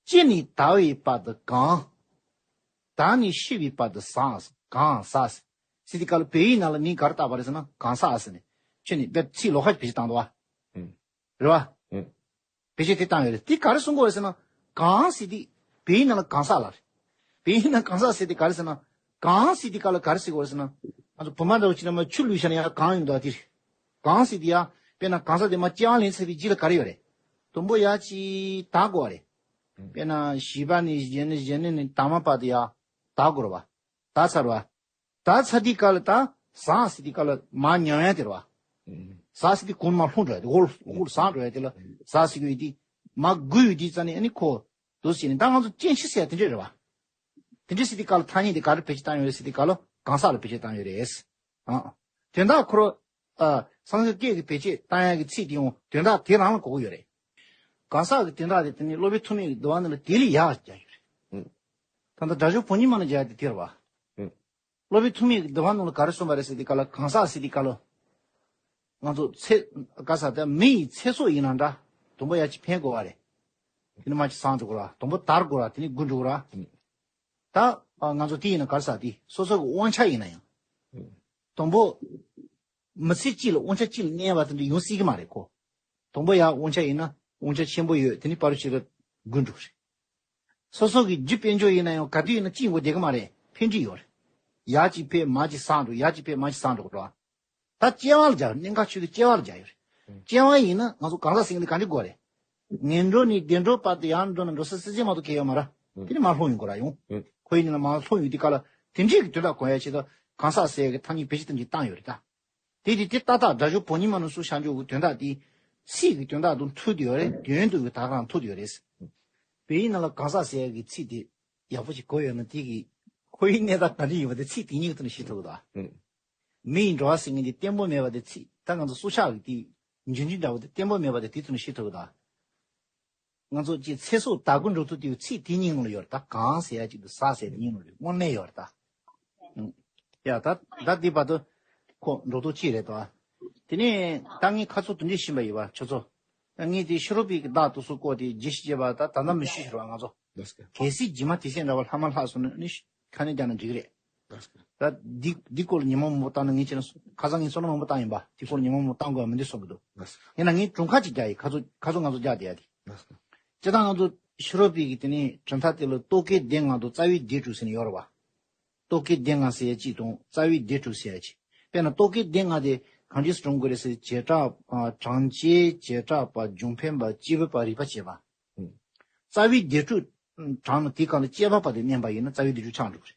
ཅི་ནི་ད་བའི་བར་དུ་གང་། ད་ནི་ཤི་བའི་བར་དུ་ཟ་གང་ཟ། ཟེར་དུས་སྐབས་ལ་བོད་ཡིག་ནང་ལ་མིང་ག་རེ་བཏགས་པ་རེད་ཟེར་ན་གང་ཟག་ཟེར་ནས། ཁྱོད་ནི་དཔེ་ཚིག་ལོགས་ཀ་ཞིག་བེད་སྤྱོད་བཏང་འདུག་བ། རེད་བ། བེད་སྤྱོད་དེ་བཏང་ཡོད་རེད། དེ་ག་རེ་གསུང་གི་ཡོད་རེད་ཟེར་ན། གང་ཟེར་དུས་བོད་ཡིག་ནང་ལ་གང་ཟག་ལབ་རེད། བོད་ཡིག་ནང་གང་ཟག་ཟེར་དུས་ག་རེ་ཟེར་ན། གང་ཟེར་དུས་ག་ལ་ག་རེ་ཟེར་གི་ཡོད་རེད་ཟེར་ན། ང་ཚོ་བོད་མ་འདྲ་བོ་ཅིག་ལ་མ་ཆུ་བླུགས་བཞག་ན་ཡང་གང་ཡོང་འདུག་དེ་རེད། གང་ཟེར་དུས་ཡ། དཔེར་ན་གང་ཟག་དེ་མ་སྐྱེ་བ་ལེན་ཚར་བའི་རྗེས་ལ་ག་རེ་ཡོད་རེད། དང་པོ་ཡ་ཅིག་དག་དགོས་པ་རེད། དཔེར་ན་བྱིས་པ་ནས་གཞོན་ནུ་གཞོན་ནུ་ནས་དར་མ་བར་དུ་ཡ། དག་དགོས་རེད་བ། དག་ཚར་བ། ད་ཚ་དེའི་སྐབས་ལ་ད་ཟངས་ཟེར་དེའི་སྐབས་ལ་མར་ཉམས་ཡ་དེ་རེད་བ། ཟངས་ཟེར་དེ་གོང་མར་ལྷུང་འགྲོ་ཡ་དེ་འོག་འོག་ལ་ཟངས་འགྲོ་ཡ་དེ་ལ་ཟངས་ཟེར་གི་ཡོད་དེ། མར་སྒུར་ཡོད་དེ་ཙ་ནས་ཨ་ནི་ཁོ་འདུག་ཟེར་ནས། ད་ང་ཚོ་སྐྱེ་འཆི་ཟེར་ཡ་དེ་འདྲས་རེད་བ། དེ་འདྲས་ཟེར་དེའི་སྐབས་ལ་ཐ་སྙད་དེ་ག་རེ་བེད་སྤྱོད་བཏང་ཡོད་རེད་ཟེར་དེའི་སྐབས་ལ་གང་ཟག་ལ་བེད་སྤྱོད་བཏང་ཡོད་རེད། ཨ། དོན་དག་ཁོ་རང་ཨ་སངས་རྒྱས་སྐད་ཀྱི་བེད་སྤྱོད་བཏང་ཡ་གི་ཚིག་དེ་ཡང་དོན་དག་དེ་རང་ལ་གོ་གི་ཡོད་རེད། གང་ཟག་གི་དོན་དག་དེ་དེ་ནི་སློབ་དཔོན་ཐོགས་མེད་ཀྱི་འདུལ་བ་ནང་ལ་དེ་ལས་ཡག་རྒྱག་ཡོད་རེད། ད་ལྟ་སྒྲ་སྦྱོར་བོ་ཉི་མ་ནང་མཇལ་ཡ་དེ་དེ་རེད་བ། སློབ་དཔོན་ཐོགས་མེད་ཀྱི་འདུལ་བ་ནང་ལ་ག་རེ་གསུངས་པ་རེད་ཟེར་དུས་སྐབས་ལ་གང་ཟག་ཟེར་དུས་སྐབས་ལ། ང་ཚོ་ཚེ་ག་ས་དེ་མི་ཡི་ཚེ་སྲོག་ཡིན་ན་འདྲ། དང་པོ་ཡ་ཅིག་ཕན་དགོས་པ་རེད། དེ་ནི་མ་ཅིག་སངས་འགྲོ་དགོས་ར། དང་པོ་དར་དགོས་ར། དེ་ནི་རྒུད་འགྲོ་དགོས་ར། ད་ང་ཚོ་དེ་ཡིན་ན་ག་རེ་ཟ་དེ་སོ་སོ་གི་དབང་ཆ་ཡིན་ན་ཡང་། དང་པོ། མི་ཚེ་གཅིག་ལ་དབང་ཆ་གཅིག་ལ་གནས་པ་དེ་འདྲ་ཡོང་སྲིད་ཀྱི་མ་རེད་ཁོ། དང་པོ་ཡ་དབང་ཆ་ཡིན་ན་དབང་ཆ་ཆེན་པོ་ཡོད། དེ་ནི་པར་ཞིག་ལ་རྒུད་འགྲོ་རེད། སོ་སོ་གི་རྒྱུ་དཔལ་འབྱོར་ཡིན་ན་ཡང་ག་དུས་ཡིན་ན་གཅིག་ཡིན་དགོས་བསྡད་ཀྱི་མ་རེད། འཕེལ་འགྲིབ་ཡོད་རེད། ཡ་གཅིག་འཕེལ་མ་གཅིག་སངས་འགྲོ། ཡ་གཅིག་འཕེལ་མ་གཅིག་སངས་འགྲོ་རེད། ད་སྐྱེ་བ་ལ་སྦྱར། གནད་འགག་ཆེ་གི་སྐྱེ་བ་ལ་སྦྱར་ཡོད་རེད། སྐྱེ་བ་ཡིན་ན་ང་ཚོ་གང་ཟག་ཟེར་མཁན་དེ་ག་འདྲ་དགོས་རེད། ངན་འགྲོ་ནས་བདེ་འགྲོ་བར་དུ་ཡང་འགྲོ་ན་འགྲོ་ས་སྲིད་རྩེ་མ་གཏོགས་གང་ཡོད་མ་རེད། དེ་ནི་མར་ལྷུང་ཡོང་དགོས་ར་ཡོང་། ཁོ་ཡིན་ན་མར་ལྷུང་ཡོང་དུས་སྐབས་ལ་དེ་འདྲས་ཀྱི་དོན་དག་གོ་ཡ་ཆེད་དུ་གང་ཟག་ཟེར་གི་ཐ་སྙད་བེད་སྤྱོད་དེ་འདྲས་བཏང་ཡོད་རེད་ད། དེ་དེ་དེ་ཏག་ཏག་སྒྲ་སྦྱོར་བོ་ཉི་མ་ནང་གསུངས་བཞག་འཇོག་གི་དོན་དག་དེ་ཚིག་གི་དོན་དག་དང་མཐུན་དེ་ཡོད་རེད། དོན་དུ་གི་ད་ག་རང་མཐུན་དེ་ཡོད་རེད། བོད་ཡིག་ནང་ལ་གང་ཟག་ཟེར་ཡ་གི་ཚིག་དེ་ཡག་པོ་ཞིག་གོ་ཡོད་ན་དེ་གི་ ཁོ་ཡི་གནས་སྟངས་ག་འདྲ་ཡིན་པ་དེ་ཚིག་དེ་གཉིས་ཀྱི་ཐོག་ནས་ཤེས་ཐུབ་ཀྱི་འདུག་ཨ། ཨུ། མི་ཡི་འགྲོ་བ་ཟེར་མཁན་དེ་བརྟན་པོ་མེད་པ་དེ་ཚིག་ད་ང་ཚོ་སྲོག་ཆགས་ཀྱི་དེ་འབྱུང་འགྱུར་འདྲ་བོ་དེ་བརྟན་པོ་མེད་པ་དེ་དེ་ཐོག་ནས་ཤེས་ཐུབ་ཀྱི་འདུག་ཨ། ང་ཚོ་ཀྱི་ཚེ་སྲོག་བདག་པོ་འགྲོ་ཐུབ་དེའི་ཚིག་དེ་གཉིས་ནང་ལ་ཡོད་རེད། ད་གང་ཟེར་ཡ་གཅིག་དང་ཟ་ཟེར་དེ་གཉིས་ནང་ལ་ཡོད། དངོས་གནས་ཡོད་རེད་ད། ཨུ། ཡ་ད་ད་འདི་བར་དུ་ཁོ་འགྲོ་ཐུབ་ཅི་རེད་དོ། དེ་ནས་ད་ངས་ཁ་ཚོ་དུ་འདྲེ་ཤིན་པ་ཡིན་པ་ཁྱོད་ཚོ། ད་ངས་དེ་ཤི་རོ་པའི་གི་བདག་དུ་སུ་བཀོད་དེ་རྒྱས་ཤིག་བྱས་པ་ད་ད་ལྟ་མི་ཤི་ཤི་རོ་ང་ཚོ། ལགས་སོ། གལ་སྲིད་སྦྱིན་མ་དེ་སེམས་འདྲ་བ་ལྷ་མ་ལྷག་སོང་ན་ནི་ཁ་ནས་རྒྱག་ན་འགྲིག་གི་རེད། ལགས་སོ། ད་འདི་འདི་སྐོར་ལ་ཉི་མ་མང་པོ་བཏང་ན་ངས་བྱས་ན་ཁ་སང་ངས་བསོད་ནམས་མང་པོ་བཏང་ཡིན་པ་དེ་སྐོར་ལ་ཉི་མ་མང་པོ་བཏང་དགོས་ཡ་མི་འདུག་བསམ་གི་འདུག་ལགས་སོ། ཡིན་ན་ངས་གྲུང་ཁ་ཅིག་རྒྱག་ཡིན། ཁ་ཚོ་ཁ་ཚོ་ང་ཚོ་རྒྱག་བསྡད་ཡ་དེ། ལགས་སོ། སྤྱིར་བཏང་ང་ཚོ་ཤི་རོ་པའི་གི་དེ་ནས་གྲུབ་མཐའ་དེ་ལ་རྟོག་གེ་སྡེ་ལྔ་དང་རྩ་བའི་སྡེ་དྲུག་ཟེར་ནས་ཡོད་རེད་བ། རྟོག་གེ་སྡེ་ལྔ་ཟེར་ཡ་གཅིག་དང་རྩ་བའི་སྡེ་དྲུག་ཟེར་ཡ་གཅིག་དཔེར་ན་རྟོག་གེ་སྡེ་ལྔ་དེ་གང་ཅིས་སྒྲུང་དགོས་རེད་ཟེར་བྱེ་བྲག་ཨ་གྲངས་ཅན། བྱེ་བྲག་པ། འབྱུང་འཕེན་པ། སྐྱེས་བུ་པ། རིགས་པ་བྱེད་པ། ཨུ། རྩ་བའི་སྡེ་དྲུག་གྲངས་ནི་དེའི་སྒང་ལ་དཔྱད་པ་པ་དེ་བསྣན་པ་ཡིན་ན་རྩ་བའི་སྡེ་དྲུག་ཆགས་འགྲོ་གི་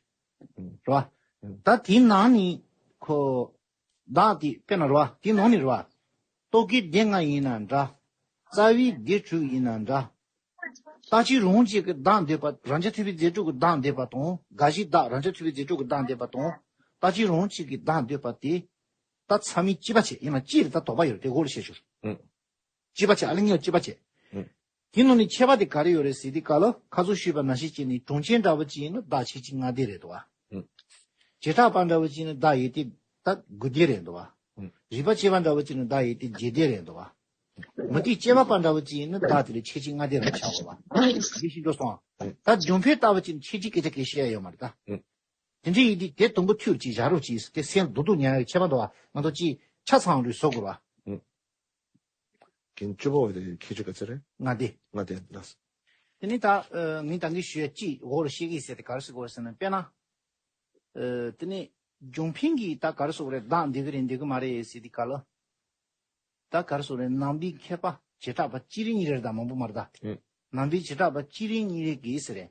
རེད། ཨུ། རེད་བ། ཨུ། ད་དེའི་ནང་ནས་ཁོ་བདག་དེ་དཔེར་ན་རེད་བ། དེའི་ནང་ནས་རེད་བ། རྟོག་གེ་སྡེ་ལྔ་ཡིན་ན་འདྲ། རྩ་བའི་སྡེ་དྲུག་ཡིན་ན་འདྲ། རྟག་གཅིག་རང་གཅིག་གི་བདག་འདོད་པ། རང་རྐྱ་ཐུབ་པའི་རྫས་དྲུག་གི་བདག་འདོད་པ་དང་། རྒ་ཤི་བདག་རང་རྐྱ་ཐུབ་པའི་རྫས་དྲུག་གི་བདག་འདོད་པ་དང་། རྟག་གཅིག་རང་གཅིག་གི་བདག་འདོད་པ་དེ། ད་ཚང་མས་གཅིག་པ་བྱེད་ཡིན་ན་གཅིག་རེད། ད་དོགས་པ་ཡོད་རེད། དེ་འོག་ལ་བཤད་ཆོག་ཨུ། གཅིག་པ་བྱེད། ཨ་ལེ་ངས་གཅིག་པ་བྱེད། ཨུ། དེ་ནང་ནས་ཁྱད་པར་དེ་ག་རེ་ཡོད་རེད་ཟེར་དུས་སྐབས་ལ་ཁ་ཚུགས་ཞུས་པ་ནང་བཞིན་བྱས་ནས་གྲངས་ཅན་འདྲ་བོ་ཅིག་ཡིན་ན་བདག་ཆིག་གཅིག་ལྔ་སྡེ་རེད་འདུག་བ། ཨུ། བྱེ་བྲག་པ་འདྲ་བོ་ཅིག་ཡིན་ན་བདག་ཡོད་དེ་ད་དགུ་སྡེ་རེད་འདུག་བ། ཨུ། རིགས་པ་བྱེད་པ་འདྲ་བོ་ཅིག་ཡིན་ན་བདག་ཡོད་དེ་བརྒྱད་སྡེ་རེད་འདུག་བ། མུ་སྟེགས་སྐྱེས་པ་པ་འདྲ་བོ་ཅིག་ཡིན་ན་བདག་དེ་ལ་ཆིག་གཅིག་ལྔ་སྡེ་རུ་ཆགས་དགོས་བ། འདི་ཤེས་འགྲོ་སོང་ཨ། ད་འབྱུང་འཕེན་ལྟ་བུ་ཅིག་ཆིག་གཅིག་སྐད་ཆ་སྐད་བཤད་ཡ་ཡོད་མ་རེད་ད། ཨུ། དེ་འདྲ་ཡིན་དུས་དེ་དང་པོ་ཐུག་ཅིག་བཞག་རོགས་ཅིག་དེ་སེམས་སྡུག་སྡུག་ཉར་ཡ་ཁྱད་པར་འདུག་བ། ང་ཚོ་ཅིག་ཆ་ཚང་རུ་བཟོ་དགོས་བ། ཨུ། རྒན་བཅུ་པོ་དེ་ཁྱད་ཆོས་ག་ཚོད་རེད། ལྔ་སྡེ། ལྔ་སྡེ་ལགས། དེ་ནི་ད་ཨ་ངས་ད་གིན་ཞུ་ཡ་གཅིག་འོག་ལ་བཤད་ཀྱི་ཟེར་དེ་ག་རེ་ཟེར་དགོས་རེད་ཟེར་ན། དཔེར་ན་ཨ་དེ་ནི་འབྱུང་འཕེན་གྱིས་ད་ག་རེ་ཟེར་དགོས་རེད། བདག་འདོད་ཀྱི་རེད་འདོད་ཀྱི་མ་རེད་ཟེར་དེ་ག་ལ། ད་ག་རེ་ཟེར་དགོས་རེད། ནང་པའི་མཁས་པ་བྱེ་བྲག་པ་གཅིག་རེ་གཉིས་རེ་རེད་ད། མང་པོ་མ་རེད་ད། ཨུ། ནང་པའི་བྱེ་བྲག་པ་གཅིག་རེ་གཉིས་རེ་གིས་ཟེར་རེད།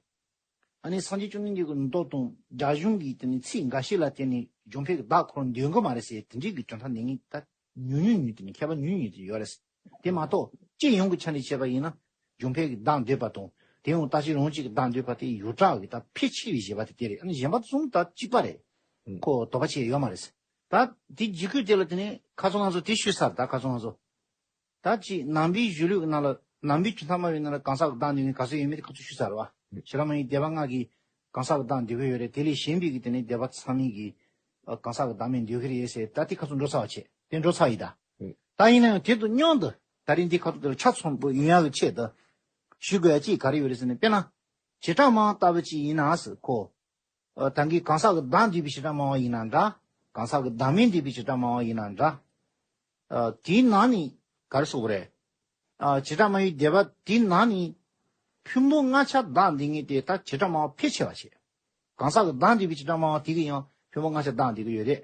ཨ་ནི་སངས་རྒྱས་བཅོམ་ལྡན་འདས་ཀྱི་མདོ་དང་རྒྱ་གཞུང་གི་དེ་ནི་ཚིག་འགའ་ཤས་ལ་བརྟེན་ནས་འབྱུང་འཕེན་གྱི་བདག་ཁོ་རང་འདོད་ཀྱི་མ་རེད་ཟེར་དེ་འདྲའི་གི་གྲུབ་མཐའ་འདི་ངས་ད་ཉུང་ཉུང་ཉུང་དེ་ནི་མཁས་པ་ཉུང་ཉུང་དེ་ཡོད་རེད། དེ་མ་གཏོགས་སྤྱི་ཡོངས་ཀྱི་ཆ་ནས་བྱས་པ་ཡིན་ན་འབྱུང་འཕེན་གྱི་བདག་འདོད་པ་དང་དེ་ཡང་རྟག་གཅིག་རང་གཅིག་གི་བདག་འདོད་པ་དེ་ཡོངས་གྲགས་ཀྱི་ད་ཕལ་ཆེ་བའི་བཞེད་པ་དེ་དེ་རེད། ཨ་ནི་གཞན་པ་ཚོ་ད་གཅིག་པ་རེད། ཨུ། ཁོ་དོགས་པ་ཆེ་ཡོད་མ་རེད། ད་དེ་རྒྱུད་སྐུད་དེ་ལ་དེ་ནི་ཁ་སང་ང་ཚོ་དེ་ཞུས་ཚར། ད་ཁ་སང་ང་ཚོ། ད་ཅིག་ནང་པའི་གཞུང་ལུགས་ནང་ལ་ནང་པའི་གྲུབ་མཐའ་སྨྲ་བའི་ནང་ལ་གང་ཟག་གི་བདག་འདོད་མཁན་ག་ཚོད་ཡོད་མེད་དེ་ཁ་ཚུགས་ཞུས་ཚར་བ། ཤེས་རབ་སྨྲ་བའི་སྡེ་པ་ལྔ་གིས་གང་ཟག་གི་བདག་འདོད་ཀྱི་ཡོད་རེད། དེ་ལས་གཞན་པའི་གི་དེ་ནས་སྡེ་པ་ཚང་མས་གི་གང་ཟག་གི་བདག་མེད་འདོད་ཀྱི་རེད་ཟེར། ད་དེ་ཁ་ཚུགས་འགྲོ་ཚར་བ་བྱས། དེ་འགྲོ་ཚར་ཡིན་ད། ད་ཡིན་ན་ཡང་དེ་དང་མཉམ་དུ་ད་རིང་འདི་ཁ་ཐུག་དེ་ལ་ཆ་ཚང་པོ་ཡོང་ཡག་གི་ཆེད་དུ་ཞུ་དགོས་ཡ་ཅིག་ག་རེ་ཡོད་རེད་ཟེར་ན། དཔེར་ན་བྱེ་བྲག་སྨྲ་བ་ལྟ་བུ་ཅིག་ཡིན་ན་ཟེར་ཁོ། ཨ་ད་གིན་གང་ཟག་གི་བདག་འདོད་པའི་བྱེ་བྲག་སྨྲ་བ་ཡིན་ན་འདྲ། གང་ཟག་གི་བདག་མེད་འདོད་པའི་བྱེ་བྲག་སྨྲ་བ་ཡིན་ན་འདྲ། ཨ་དེའི་ནང་ནས་ག་རེ་ཟེར་དགོས་རེད། ཨ་བྱེ་བྲག་སྨྲ་བའི་སྡེ་པ་དེའི་ནང་ནས་ཕུང་པོ་ལྔ་ཆ་བདག་འདོད་མཁན་དེ་ད་བྱེ་བྲག་སྨྲ་བ་ཕལ་ཆེ་བ་བྱེད། གང་ཟག་གི་བདག་འདོད་པའི་བྱེ་བྲག་སྨྲ་བ་དེ་གིས་ཡང་ཕུང་པོ་ལྔ་ཆ་བདག་འདོད་ཀྱི་ཡོད་རེད།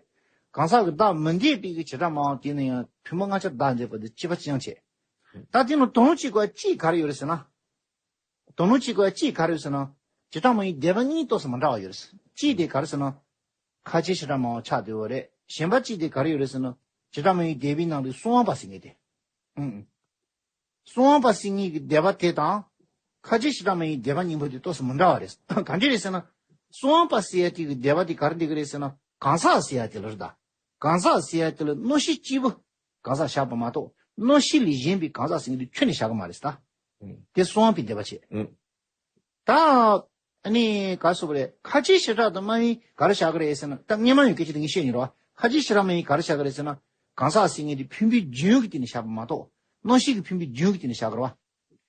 གང་ཟག་གི་བདག་མི་འདོད་པའི་གི་བྱེ་བྲག་སྨྲ་བ་དེ་ནི་ཡང་ཕུང་པོ་ལྔ་ཆ་བདག་འདོད་པ་དེ་གཅིག་པ་ཅི་ཡང་བྱེད། ད་དེ་ནི་དོན་གཅིག་ག་གཅིག་ག་རེ་ཡོད་རེད་ཟེར་ན། དོན་ལུང་གཅིག་ག་གཅིག་ག་རེ་ཡོད་ཟེར་ན། བྱེ་བྲག་སྨྲ་བའི་སྡེ་པ་གཉིས་ཏོག་ཙམ་མི་འདྲ་བ་ཡོད་རེད། གཅིག་དེ་ག་རེ་ཟེར་ན། ཁ་ཆེ་བྱེ་བྲག་སྨྲ་བ་ཆགས་བསྡད་ཡོད་རེད། གཞན་པ་གཅིག་དེ་ག་རེ་ཡོད་རེད་ཟེར་ན། བྱེ་བྲག་སྨྲ་བའི་སྡེ་པའི་ནང་དུ་གསང་བ་པ་ཟེར་མཁན་དེ། ཨུམ། གསང་བ་པ་ཟེར་མཁན་གྱི་སྡེ་པ་དེ་དང་། ཁ་ཆེ་བྱེ་བྲག་སྨྲ་བའི་སྡེ་པ་གཉིས་པོ་དེ་ཏོག་ཙམ་མི་འདྲ་བ་རེད། ག་འདྲ་རེད་ཟེར་ན། གསང་བ་པ་ཟེར་ཡ་དེ་གི་སྡེ་པ་དེ་ག་རེ་འདོད་ཀྱི་རེད་ཟེར་ན། གང་ཟག་ཟེར་ཡ་དེ་ལ་རེད་ད། གང་ཟག་ཟེར་ཡ་དེ་ལ་གནོད་བྱེད་གཅིག་པུ། གང་ཟག་བཞག་པ་མ་གཏོགས་གནོད་བྱེད་ལས་གཞན་པའི་གང་ཟག་ཟེར་མཁན་དེ་ཁྱོན་ནས་བཞག་གི་མ་རེད་ད། ཨུ། དེ་གསང་བ་པའི་སྡེ་པ་བྱེད། ཨུ། ད། ཨ་ནི་ག་རེ་ཟེར་དགོས་རེད། ཁ་ཆེ་བྱེ་བྲག་དང་སྨྲ་བས་ག་རེ་བཞག་གི་རེད་ཟེར་ན། ད་སྔོན་མ་ཡང་སྐད་ཆ་དེ་ངས་བཤད་མྱོང་རེད་བ། ཁ་ཆེ་བྱེ་བྲག་སྨྲ་བས་ག་རེ་བཞག་གི་རེད་ཟེར་ན། གང་ཟག་ཟེར་མཁན་དེ་ཕུང་པོའི་རྒྱུན་གྱི་སྟེང་ནས་བཞག་པ་མ་གཏོགས་གནོད་བྱེད་ཀྱི་ཕུང་པོའི་རྒྱུན་གྱི་སྟེང་ནས་བཞག་གི་རེད་བ།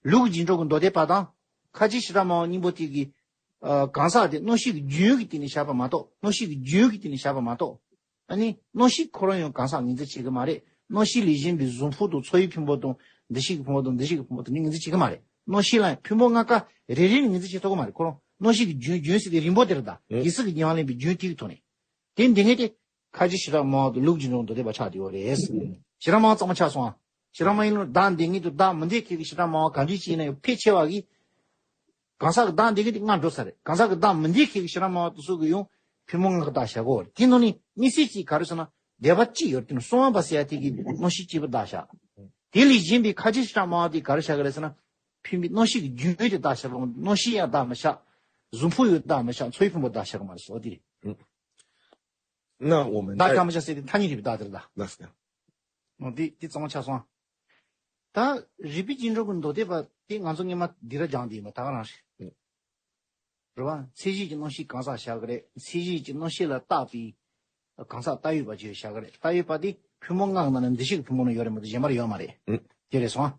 ལུགས་ཀྱི་རྗེས་འགྲོ་གི་མདོ་སྡེ་པ་དང་། ཁ་ཆེ་བྱེ་བྲག་སྨྲ་བ་གཉིས་པོ་དེ་གི། ཨ་གང་ཟག་དེ་གནོད་བྱེད་ཀྱི་རྒྱུན་གྱི་སྟེང་ནས་བཞག་པ་མ་གཏོགས་གནོད་བྱེད་ཀྱི་རྒྱུན་གྱི་སྟེང་ནས་བཞག་པ་མ་གཏོགས། ཨ་ནི་གནོད་བྱེད་ཁོ་རང་ཡང་གང་ཟག་ངོས་འཛིན་བྱེད་ཀྱི་མ་རེད། གནོད་བྱེད་ལས་གཞན་པའི་གཟུགས་ཕུང་དང་ཚོར་བའི་ཕུང་པོ་དང་། འདུ་ཤེས་ཀྱི་ཕུང་པོ་དང་འདུ་བྱེད་ཀྱི་ཕུང་པོ་དེ་ནི་ངོས་འཛིན་བྱེད་ཀྱི་མ་རེད། གནོད་བྱེད་ལ་ཕུང་པོ་ལྔ་ཀ་རེ་རེ་ནས་ངོས་འཛིན་བྱེད་ཐུབ་ཀྱི་མ་རེད། ཁོ་རང་གནོད་བྱེད་ཀྱི་རྒྱུན་རྒྱུན་ཟེར་དེ་རིང་པོ་དེ་རེད་ད། ཨེ། ཡིད་གཟུགས་ཀྱི་ཉེ་བར་ལེན་པའི་རྒྱུན་དེ་གི་ཐོག་ནས། དེ་འདི་ངེས་ཏེ། ཁ་ཆེ་བྱེ་བྲག་སྨྲ་བ་དང་ལུགས་ཀྱི་རྗེས་འགྲོ་མདོ་སྡེ་པ་ཆགས་བསྡད་ཡོད་རེད། བྱེ་བྲག་སྨྲ་བ་གཙང་མ་ཆགས་སོང་ཨ། བྱེ་བྲག་སྨྲ་བའི་ནང་བདག་འདོད་མཁན་དང་བདག་མི་འདོད་མཁན་གྱི་བྱེ་བྲག་སྨྲ་བ་ག་འདྲ་ཅིག་ཡིན་ན་ཡང་ཕལ་ཆེ་བ་གིས། གང་ཟག་གི་བདག་འདོད་མཁན་དེ་ལྔ་འགྲོ་ས་རེད། གང་ཟག་གི་བདག་མི་འདོད་མཁན་གྱི་བྱེ་བྲག་སྨྲ་བ་དེ་ཚོ་གིས་ཡང་ཕུང་པོ་ལྔ་གི་བདག་བཞག་གོ་རེད། དེ་ནང་ནས་དམིགས་བསལ་གྱིས་ག་རེ་ཟེར་ན་སྡེ་པ་གཅིག་ཡོད་རེད། དེ་ནི་གསང་བ་པ་ཟེར་ཡ་དེ་གིས་གནོད་བྱེད་གཅིག་པུ་བདག་བཞག་དེ་ལས་གཞན་པའི་ཁ་ཆེ་བྱེ་བྲག་སྨྲ་བ་དེ་ག་རེ་བཞག་གི་རེད་ཟེར་ན། ཕུང་པོའི་གནོད་བྱེད་ཀྱི་རྒྱུན་དེ་བདག་བཞག་རུང་གནོད་བྱེད་ཡང་བདག་མི་བཞག་གཟུགས་ཕུང་ཡི་བདག་མི་བཞག། འཚོ་བའི་ཕུང་པོ་བདག་བཞག་གི་མ་རེད་ཟེར་བ་དེ་རེད། ཨུ། 那我们 བདག་ཀྱང་མི་བཞག་ཟེར་དེ་ཐ་སྙད་རིག་པའི་བདག་དེ་རེད་ད། 那是 ཨོ་དེ་དེ་གཙང་མ་ཆགས་སོང་། ད་རིག་པའི་རྗེས་འགྲོ་གི་མདོ་སྡེ་པ་དེ་ང་ཚོ་སྔོན་མ་འདི་ར་སྦྱངས་དེ་ཡིན་པ་ད་ག་རང་རེད། རེད་བ། མཚན་གཞི་གི་རྣམ་ཤེས་གང་ཟག་བཞག་གི་རེད། མཚན་གཞི་གི་རྣམ་ཤེས་ལ་བཏགས་པའི་གང་ཟག་བཏགས་ཡོད་པ་ཅིག་བཞག་གི་རེད། བཏགས་ཡོད་པ་དེ་ཕུང་པོ་ལྔ་གི་ནང་ནས་འདུ་ཤེས་ཀྱི་ཕུང་པོ་ནང་ཡོད་རེད་མ་གཏོགས་གཞན་པར་ཡོད་མ་རེད། ཨུ། དེ་རེད་སོང་།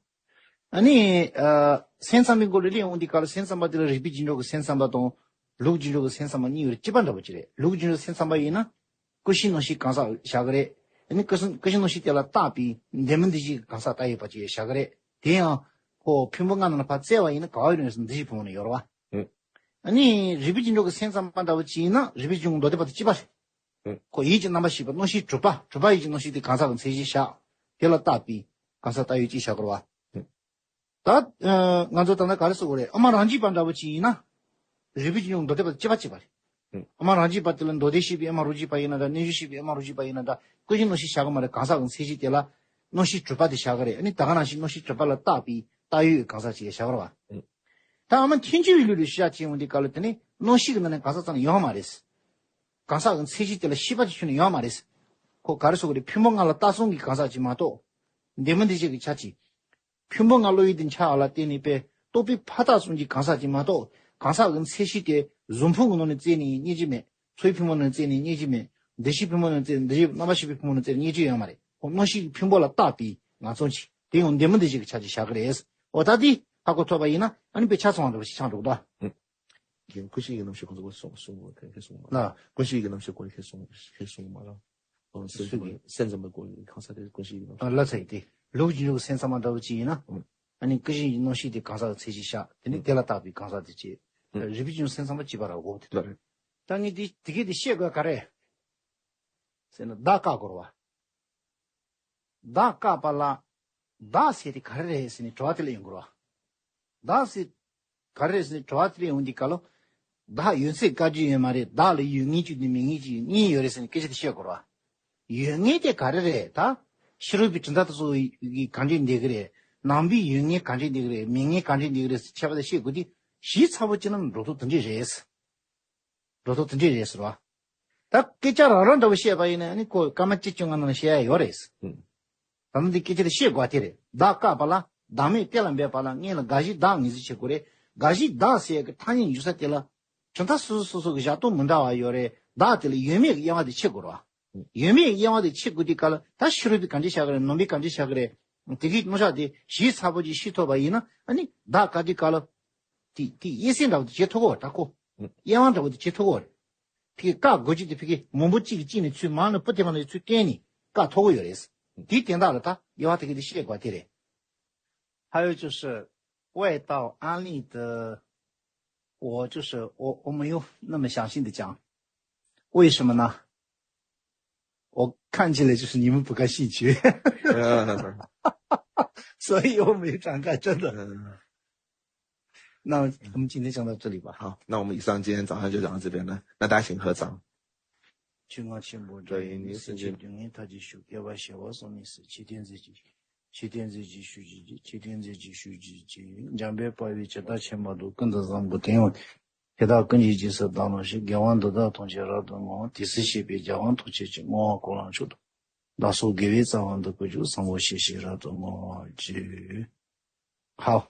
ཨ་ནི། ཨ། སེམས་ཙམ་པའི་སྒོ་ལས་གླེང་ཡོང་དུས་སྐབས་ལ་སེམས་ཙམ་པ་དེ་ལ་རིག་པའི་རྗེས་འགྲོ་གི་སེམས་ཙམ་པ་དང་། ལུགས་རྗེས་འགྲོ་གི་སེམས་ཙམ་པ་གཉིས་ཡོད་རེད། གཅིག་པ་འདྲ་པོ་ཅིག་རེད། ལུགས་རྗེས་འགྲོ་གི་སེམས་ཙམ་པ་ཡིན་ན། ཀུན་གཞིའི་རྣམ་ཤེས་གང་ཟག་བཞག་གི་རེད། ཨ་ནི་ཀུན་གཞི་ཀུན་གཞིའི་རྣམ་ཤེས་དེ་ལ་བཏགས་པའི་ལྡན་མིན་འདུ་བྱེད་ཀྱི་གང་ཟག་བཏགས་ཡོད་པ་ཅིག་བཞག་གི་རེད། དེ་ཡང་། ཁོ་ཕུང་པོ་ལྔ་ནང་ལ་ཕར་བཙལ་བ་ཡིན་ན་ག་བ་ཡོད་རེད་ཟེར་ན་འདུ་བྱེད་ཕུང་པོ་ནང་ཡོད་རེད་བ། ཨ་ནི་རིག་པའི་རྗེས་འགྲོ་གི་སེམས་ཙམ་པ་འདྲ་པོ་ཅིག་ཡིན་ན་རིག་པའི་རྗེས་འགྲོ་མདོ་སྡེ་པ་དང་གཅིག་པ་རེད། ཁོ་ཡིད་ཀྱི་རྣམ་པ་ཤེས་པ་རྣམ་ཤེས་གྲུབ་པ། གྲུབ་པ་ཡིད་ཀྱི་རྣམ་ཤེས་དེ་གང་ཟག་གི་མཚན་གཞི་བཞག། དེ་ལ་བཏགས་པའི་གང་ཟག་བཏགས་ཡོད་ཅེས་བཞག་དགོས་རེད་བ། ད། ཨ། ང་ཚོ་ད་ལྟ་ག་རེ་ཟེར་དགོས་རེད། དབུ་མ་རང་རྒྱུད་པ་འདྲ་པོ་ཅིག་ཡིན་ན། རིག་པའི་རྗེས་འགྲོ་མདོ་སྡེ་པ་དང་གཅིག་པ་གཅིག་པ་རེད། ཨུ། དབུ་མ་རང་རྒྱུད་པ་དེ་ལ་མདོ་སྡེ་ཤེས་པའི་དབུ་མ་རང་རྒྱུད་པ་ཡིན་ན་འདྲ། རྣལ་འབྱོར་ཤེས་པའི་དབུ་མ་རང་རྒྱུད་པ་ཡིན་ན་འདྲ། ཀུན་གཞིའི་རྣམ་ཤེས་བཞག་གི་མ་རེད། གང་ཟག་གི་མཚན་གཞི་དེ་ལ། རྣམ་ཤེས་གྲུབ་པ་དེ་བཞག་གི་རེད། ཨ་ནི་ད་ག་ནང་བཞིན་རྣམ་ཤེས་གྲུབ་པ་ལ་བཏགས་པའི་བཏགས་ཡོད་ཀྱི་གང་ཟག་ཅིག་བཞག་གི་རེད་བ། ཨུ། ད་དབུ་མ་ཐལ་འགྱུར་བའི་ལུགས་ལ་ཤེས་བྱ་ཅིག་ཡོང་དུས་སྐབས་ལ་དེ་ནི་རྣམ་ཤེས་ཀྱི་ནང་ནས་གང་ཟག་ཙམ་ཡོད་མ་རེད། གང་ཟག་གི་མཚན་གཞི་དེ་ལ་ཤེས་པ་ཅིག་ཁྱོན་ནས་ཡོད་མ་རེད། ཁོ་ག་རེ་ཟེར་དགོས་རེད། ཕུང་པོ་ལྔ་ལ་བཏགས་ཙམ་གྱི་གང་ཟག་ཅིག་མ་གཏོགས། ལྡན་མིན་འདུ་བྱེད་ཀྱི་ཆ་ཅིག། ཕུང་པོ་ལྔ་བློ་ཡུལ་དུ་འཆར་བ་ལ་བརྟེན་ནས་པས་རྟོག་པས་ཕར་བཏགས་ཙམ་གྱི་གང་ཟག་ཅིག་མ་གཏོགས། གང་ཟག་གི་མཚན་གཞི་དེ་གཟུགས་ཕུང་གི་ནང་ནས་བཙལ་ནས་རྙེད་ཀྱི་མེད། འཚོ་བའི་ཕུང་པོ་ནང་ནས་བཙལ་ནས་རྙེད་ཀྱི་མེད། འདུ་ཤེས་ཕུང་པོ་ནང་ནས་བཙལ་ནས། འདུ་ཤེས་རྣམ་པར་ཤེས་པའི་ཕུང་པོ་ནང་ནས་བཙལ་ནས་རྙེད་ཀྱི་ཡོད་མ་རེད། ཁོ་རྣམ་ཤེས་ཀྱི་ཕུང་པོ་ལ་བཏགས་པའི་ངང་ཚུལ་གྱིས། དེ་ཡང་ལྡན་མིན་འདུ་བྱེད་ཀྱི་ཆ་ཅིག་བཞག་གི་རེད། འོ་ད་འདི་ཧ་གོ་ཐུབ་པ་ཡིན་ན་ཨ་ནི་དཔེ་ཆ་ཚང་བ་འདྲ་བོ་ཞིག་ཆགས་འགྲོ་གི་འདུག། ཀུན་གཞི་ཡི་རྣམ་ཤེས་ཁོ་ཚོ་གསུང་གསུང་གསུང་མ་རེད། ཀུན་གཞི་ཡི་རྣམ་ཤེས་ཁོ་ཚོ་གསུང་གསུང་མ་རེད། སེམས་ཙམ་པའི་སེམས་ཙམ་པའི་སྒོ་ནས་གང་ཟག་དེ་ཀུན་གཞི་ཡི་རྣམ་ཤེས། ལབ་ཚར་ཡིན་ཏེ། ལུགས་རྗེས་འགྲོ་གི་སེམས་ཙམ་པ་འདྲ་བོ་ཅིག་ཡིན་ན། ཨ་ནི་ཀུན་གཞི་ཡི་རྣམ་ཤེས་དེ་གང་ཟག་གི་མཚན་གཞི་བཞག། དེ་ནི་དེ་ལ་བཏགས་པའི་གང་ཟག་དེ་བྱས། རིག་པའི་རྗེས་འགྲོ་སེམས་ཙམ་པ་གཅིག་པ་ར་འོ་དེ། ད་ངས་དེ་དེ་གས་དེ་བཤད་དགོས་ག་རེ། ཟེར་ན་བདག་བཀག་དགོས་རེད་བ། བདག་བཀག་པ་ལ། བདག་ཟེར་དེ་ག་རེ་རེད་ཟེར་ནས་དྲི་བ་དེ་ལ་ཡོང་དགོས་རེད་བ། བདག་ཟེར། ག་རེ་རེད་ཟེར་ནས་དྲི་བ་དེ་ལ་ཡོང་དུས་སྐབས་ལ། བདག་ཡོད་ཚད་བཀག་རྒྱུ་ཡོད་མ་རེད། བདག་ལ་ཡོད་ངེས་ཅིག་དང་མེད་ངེས་ཅིག་གཉིས་ཡོད་རེད་ཟེར་ནས་སྐད་ཆ་དེ་བཤད་དགོས་རེད་བ། ཡོད་ངེས་དེ་ག་རེ་རེད་ད། ཕྱི་རོལ་པའི་གྲུབ་མཐའ་དེ་ཚོ་གིས་གང་བྱས་འདེད་ཀྱི་རེད། ནང་པའི་ཡོད་ངེས་གང་བྱས་འདེད་ཀྱི་རེད། མེད་ངེས་གང་བྱས་འདེད་ཀྱི་རེད་ཟེར་ཁྱད་པར་དེ་བཤད་དགོས་དུས་ཞིབ་ཚགས་པོ་བྱས་ན་འགྲོ་ཐུབ་དེ་འདྲས་རེད། འགྲོ་ཐུབ་དེ་འདྲས་རེད་ཟེར་བ། ད་སྐད་ཆ་རང་རང་འདྲ་བོ་བཤད་པ་ཡིན་ན་ཨ་ནི་ཁོ་སྐར་མ་བཅུ་བཅོ་ལྔ་ནང་བཤད་ཡ་ཡོད་རེད། ཨུ། ད་ནི་འདི་སྐད་ཆ་དེ་བཤད་དགོས་པ་དེ་རེད། བདག་བཀག་པ་ལ། བདག་མེད་གཏན་ལ་འབེབས་པ་ལ་སྔོན་ལ་དགག་གཞི་བདག་ངེས་འཛིན་བྱེད་དགོས་རེད། དགག་གཞི་བདག་ཟེར་ཡ་གི་ཐ་སྙད་འཇུག་ས་དེ་ལ། གྲུབ་མཐའ་སོ་སོ་སོ་སོ་གི་བཞག་སྟངས་མི་འདྲ་བ་ཡོད་རེད། བདག་དེ་ལ་ཡོད་མེད་ཀྱི་དབྱེ་བ་དེ་ཕྱེ་དགོས་རེད་བ། ཡོད་མེད་ཀྱི་དབྱེ་བ་དེ་ཕྱེ་དགོས་དུས་སྐབས་ལ་ད་ཕྱི་རོལ་པས་གང་འདྲས་བཞག་གི་རེད། ནང་པས་གང་འདྲས་བཞག་གི་རེད། དེ་གའི་རྣམ་གཞག་དེ་ཞིབ་ཚགས་པོ་ཅིག་ཤེས་ཐུབ་པ་ཡིན་ན་ཨ་ནི་བདག་བཀག་དུས་སྐབས་ལ། དེ་དེ་དབྱེ་གསལ་འདྲ་བོ་དེ་བྱེད་ཐུབ་ཀྱི་ཡོད་རེད་ད་ཁོ། དབྱེ་བ་འདྲ་བོ་དེ་བྱེད་ཐུབ་ཀྱི་ཡོད་རེད། ཕ་གི་བཀག་དགོས་ཀྱི་དེ་ཕ་གི་མང་པོ་གཅིག་གིས་གཅིག་ནས་ཚུར་མང་ནས་སྤུ་དེ་མ་ནས་ཚུར་བསྟན་ནས་བཀག་ཐུབ་ཀྱི་ཡོད་རེད། དེའི་དོན་དག་ལ་ད་དབྱེ་བ་དེ་གའི་དེ་བཤད་དགོས་པ་དེ་རེད། 还有就是外道安立的，我就是我我没有那么详细的讲，为什么呢？我看起来就是你们不感兴趣，所以我没有展开，真的。嗯。那我们今天讲到这里吧。好，那我们以上今天早上就讲到这边了，那大家请合掌。 ཆོས་རྒྱལ་ཆེན་པོ་འདྲ་ཡིན་ནི། སྲིད་ཞིའི་སྡུག་བསྔལ་མཐའ་ཅན་ཞུ། བསྐལ་པ་བྱེ་བ་གསུམ་ནི་སྲིད། ཆོས་ལྡན་རྫས་ཀྱི། ཆོས་ལྡན་རྫས་ཀྱི་ཞུ་རྒྱུ་ཅིག། ཆོས་ལྡན་རྫས་ཀྱི་ཞུ་རྒྱུ་ཅིག། འཇམ་དཔལ་དཔའ་བོས་ཇི་ལྟར་མཁྱེན་པ་དང་། ཀུན་ཏུ་བཟང་པོ་དེ་ཡང་དེ་དག་ཀུན་གྱི་རྗེས་སུ་བདག་སློབ་ཕྱིར། དགེ་བ་འདི་དག་ཐམས་ཅད་རབ་ཏུ་བསྔོ། དེ་སྲིད་གཤེགས་པའི་རྒྱལ་བ་ཐམས་ཅད་ཀྱིས། བསྔོ་བ་ཀུན་ལ་མཆོག་ཏུ། བདག་སོགས་དགེ་བའི་རྩ་བ་འདི་ཀུན་ཀྱང་། བཟང་པོ་སྤྱོད་ཕྱིར་རབ་ཏུ་བསྔོ་བར་བགྱི། ཧའོ།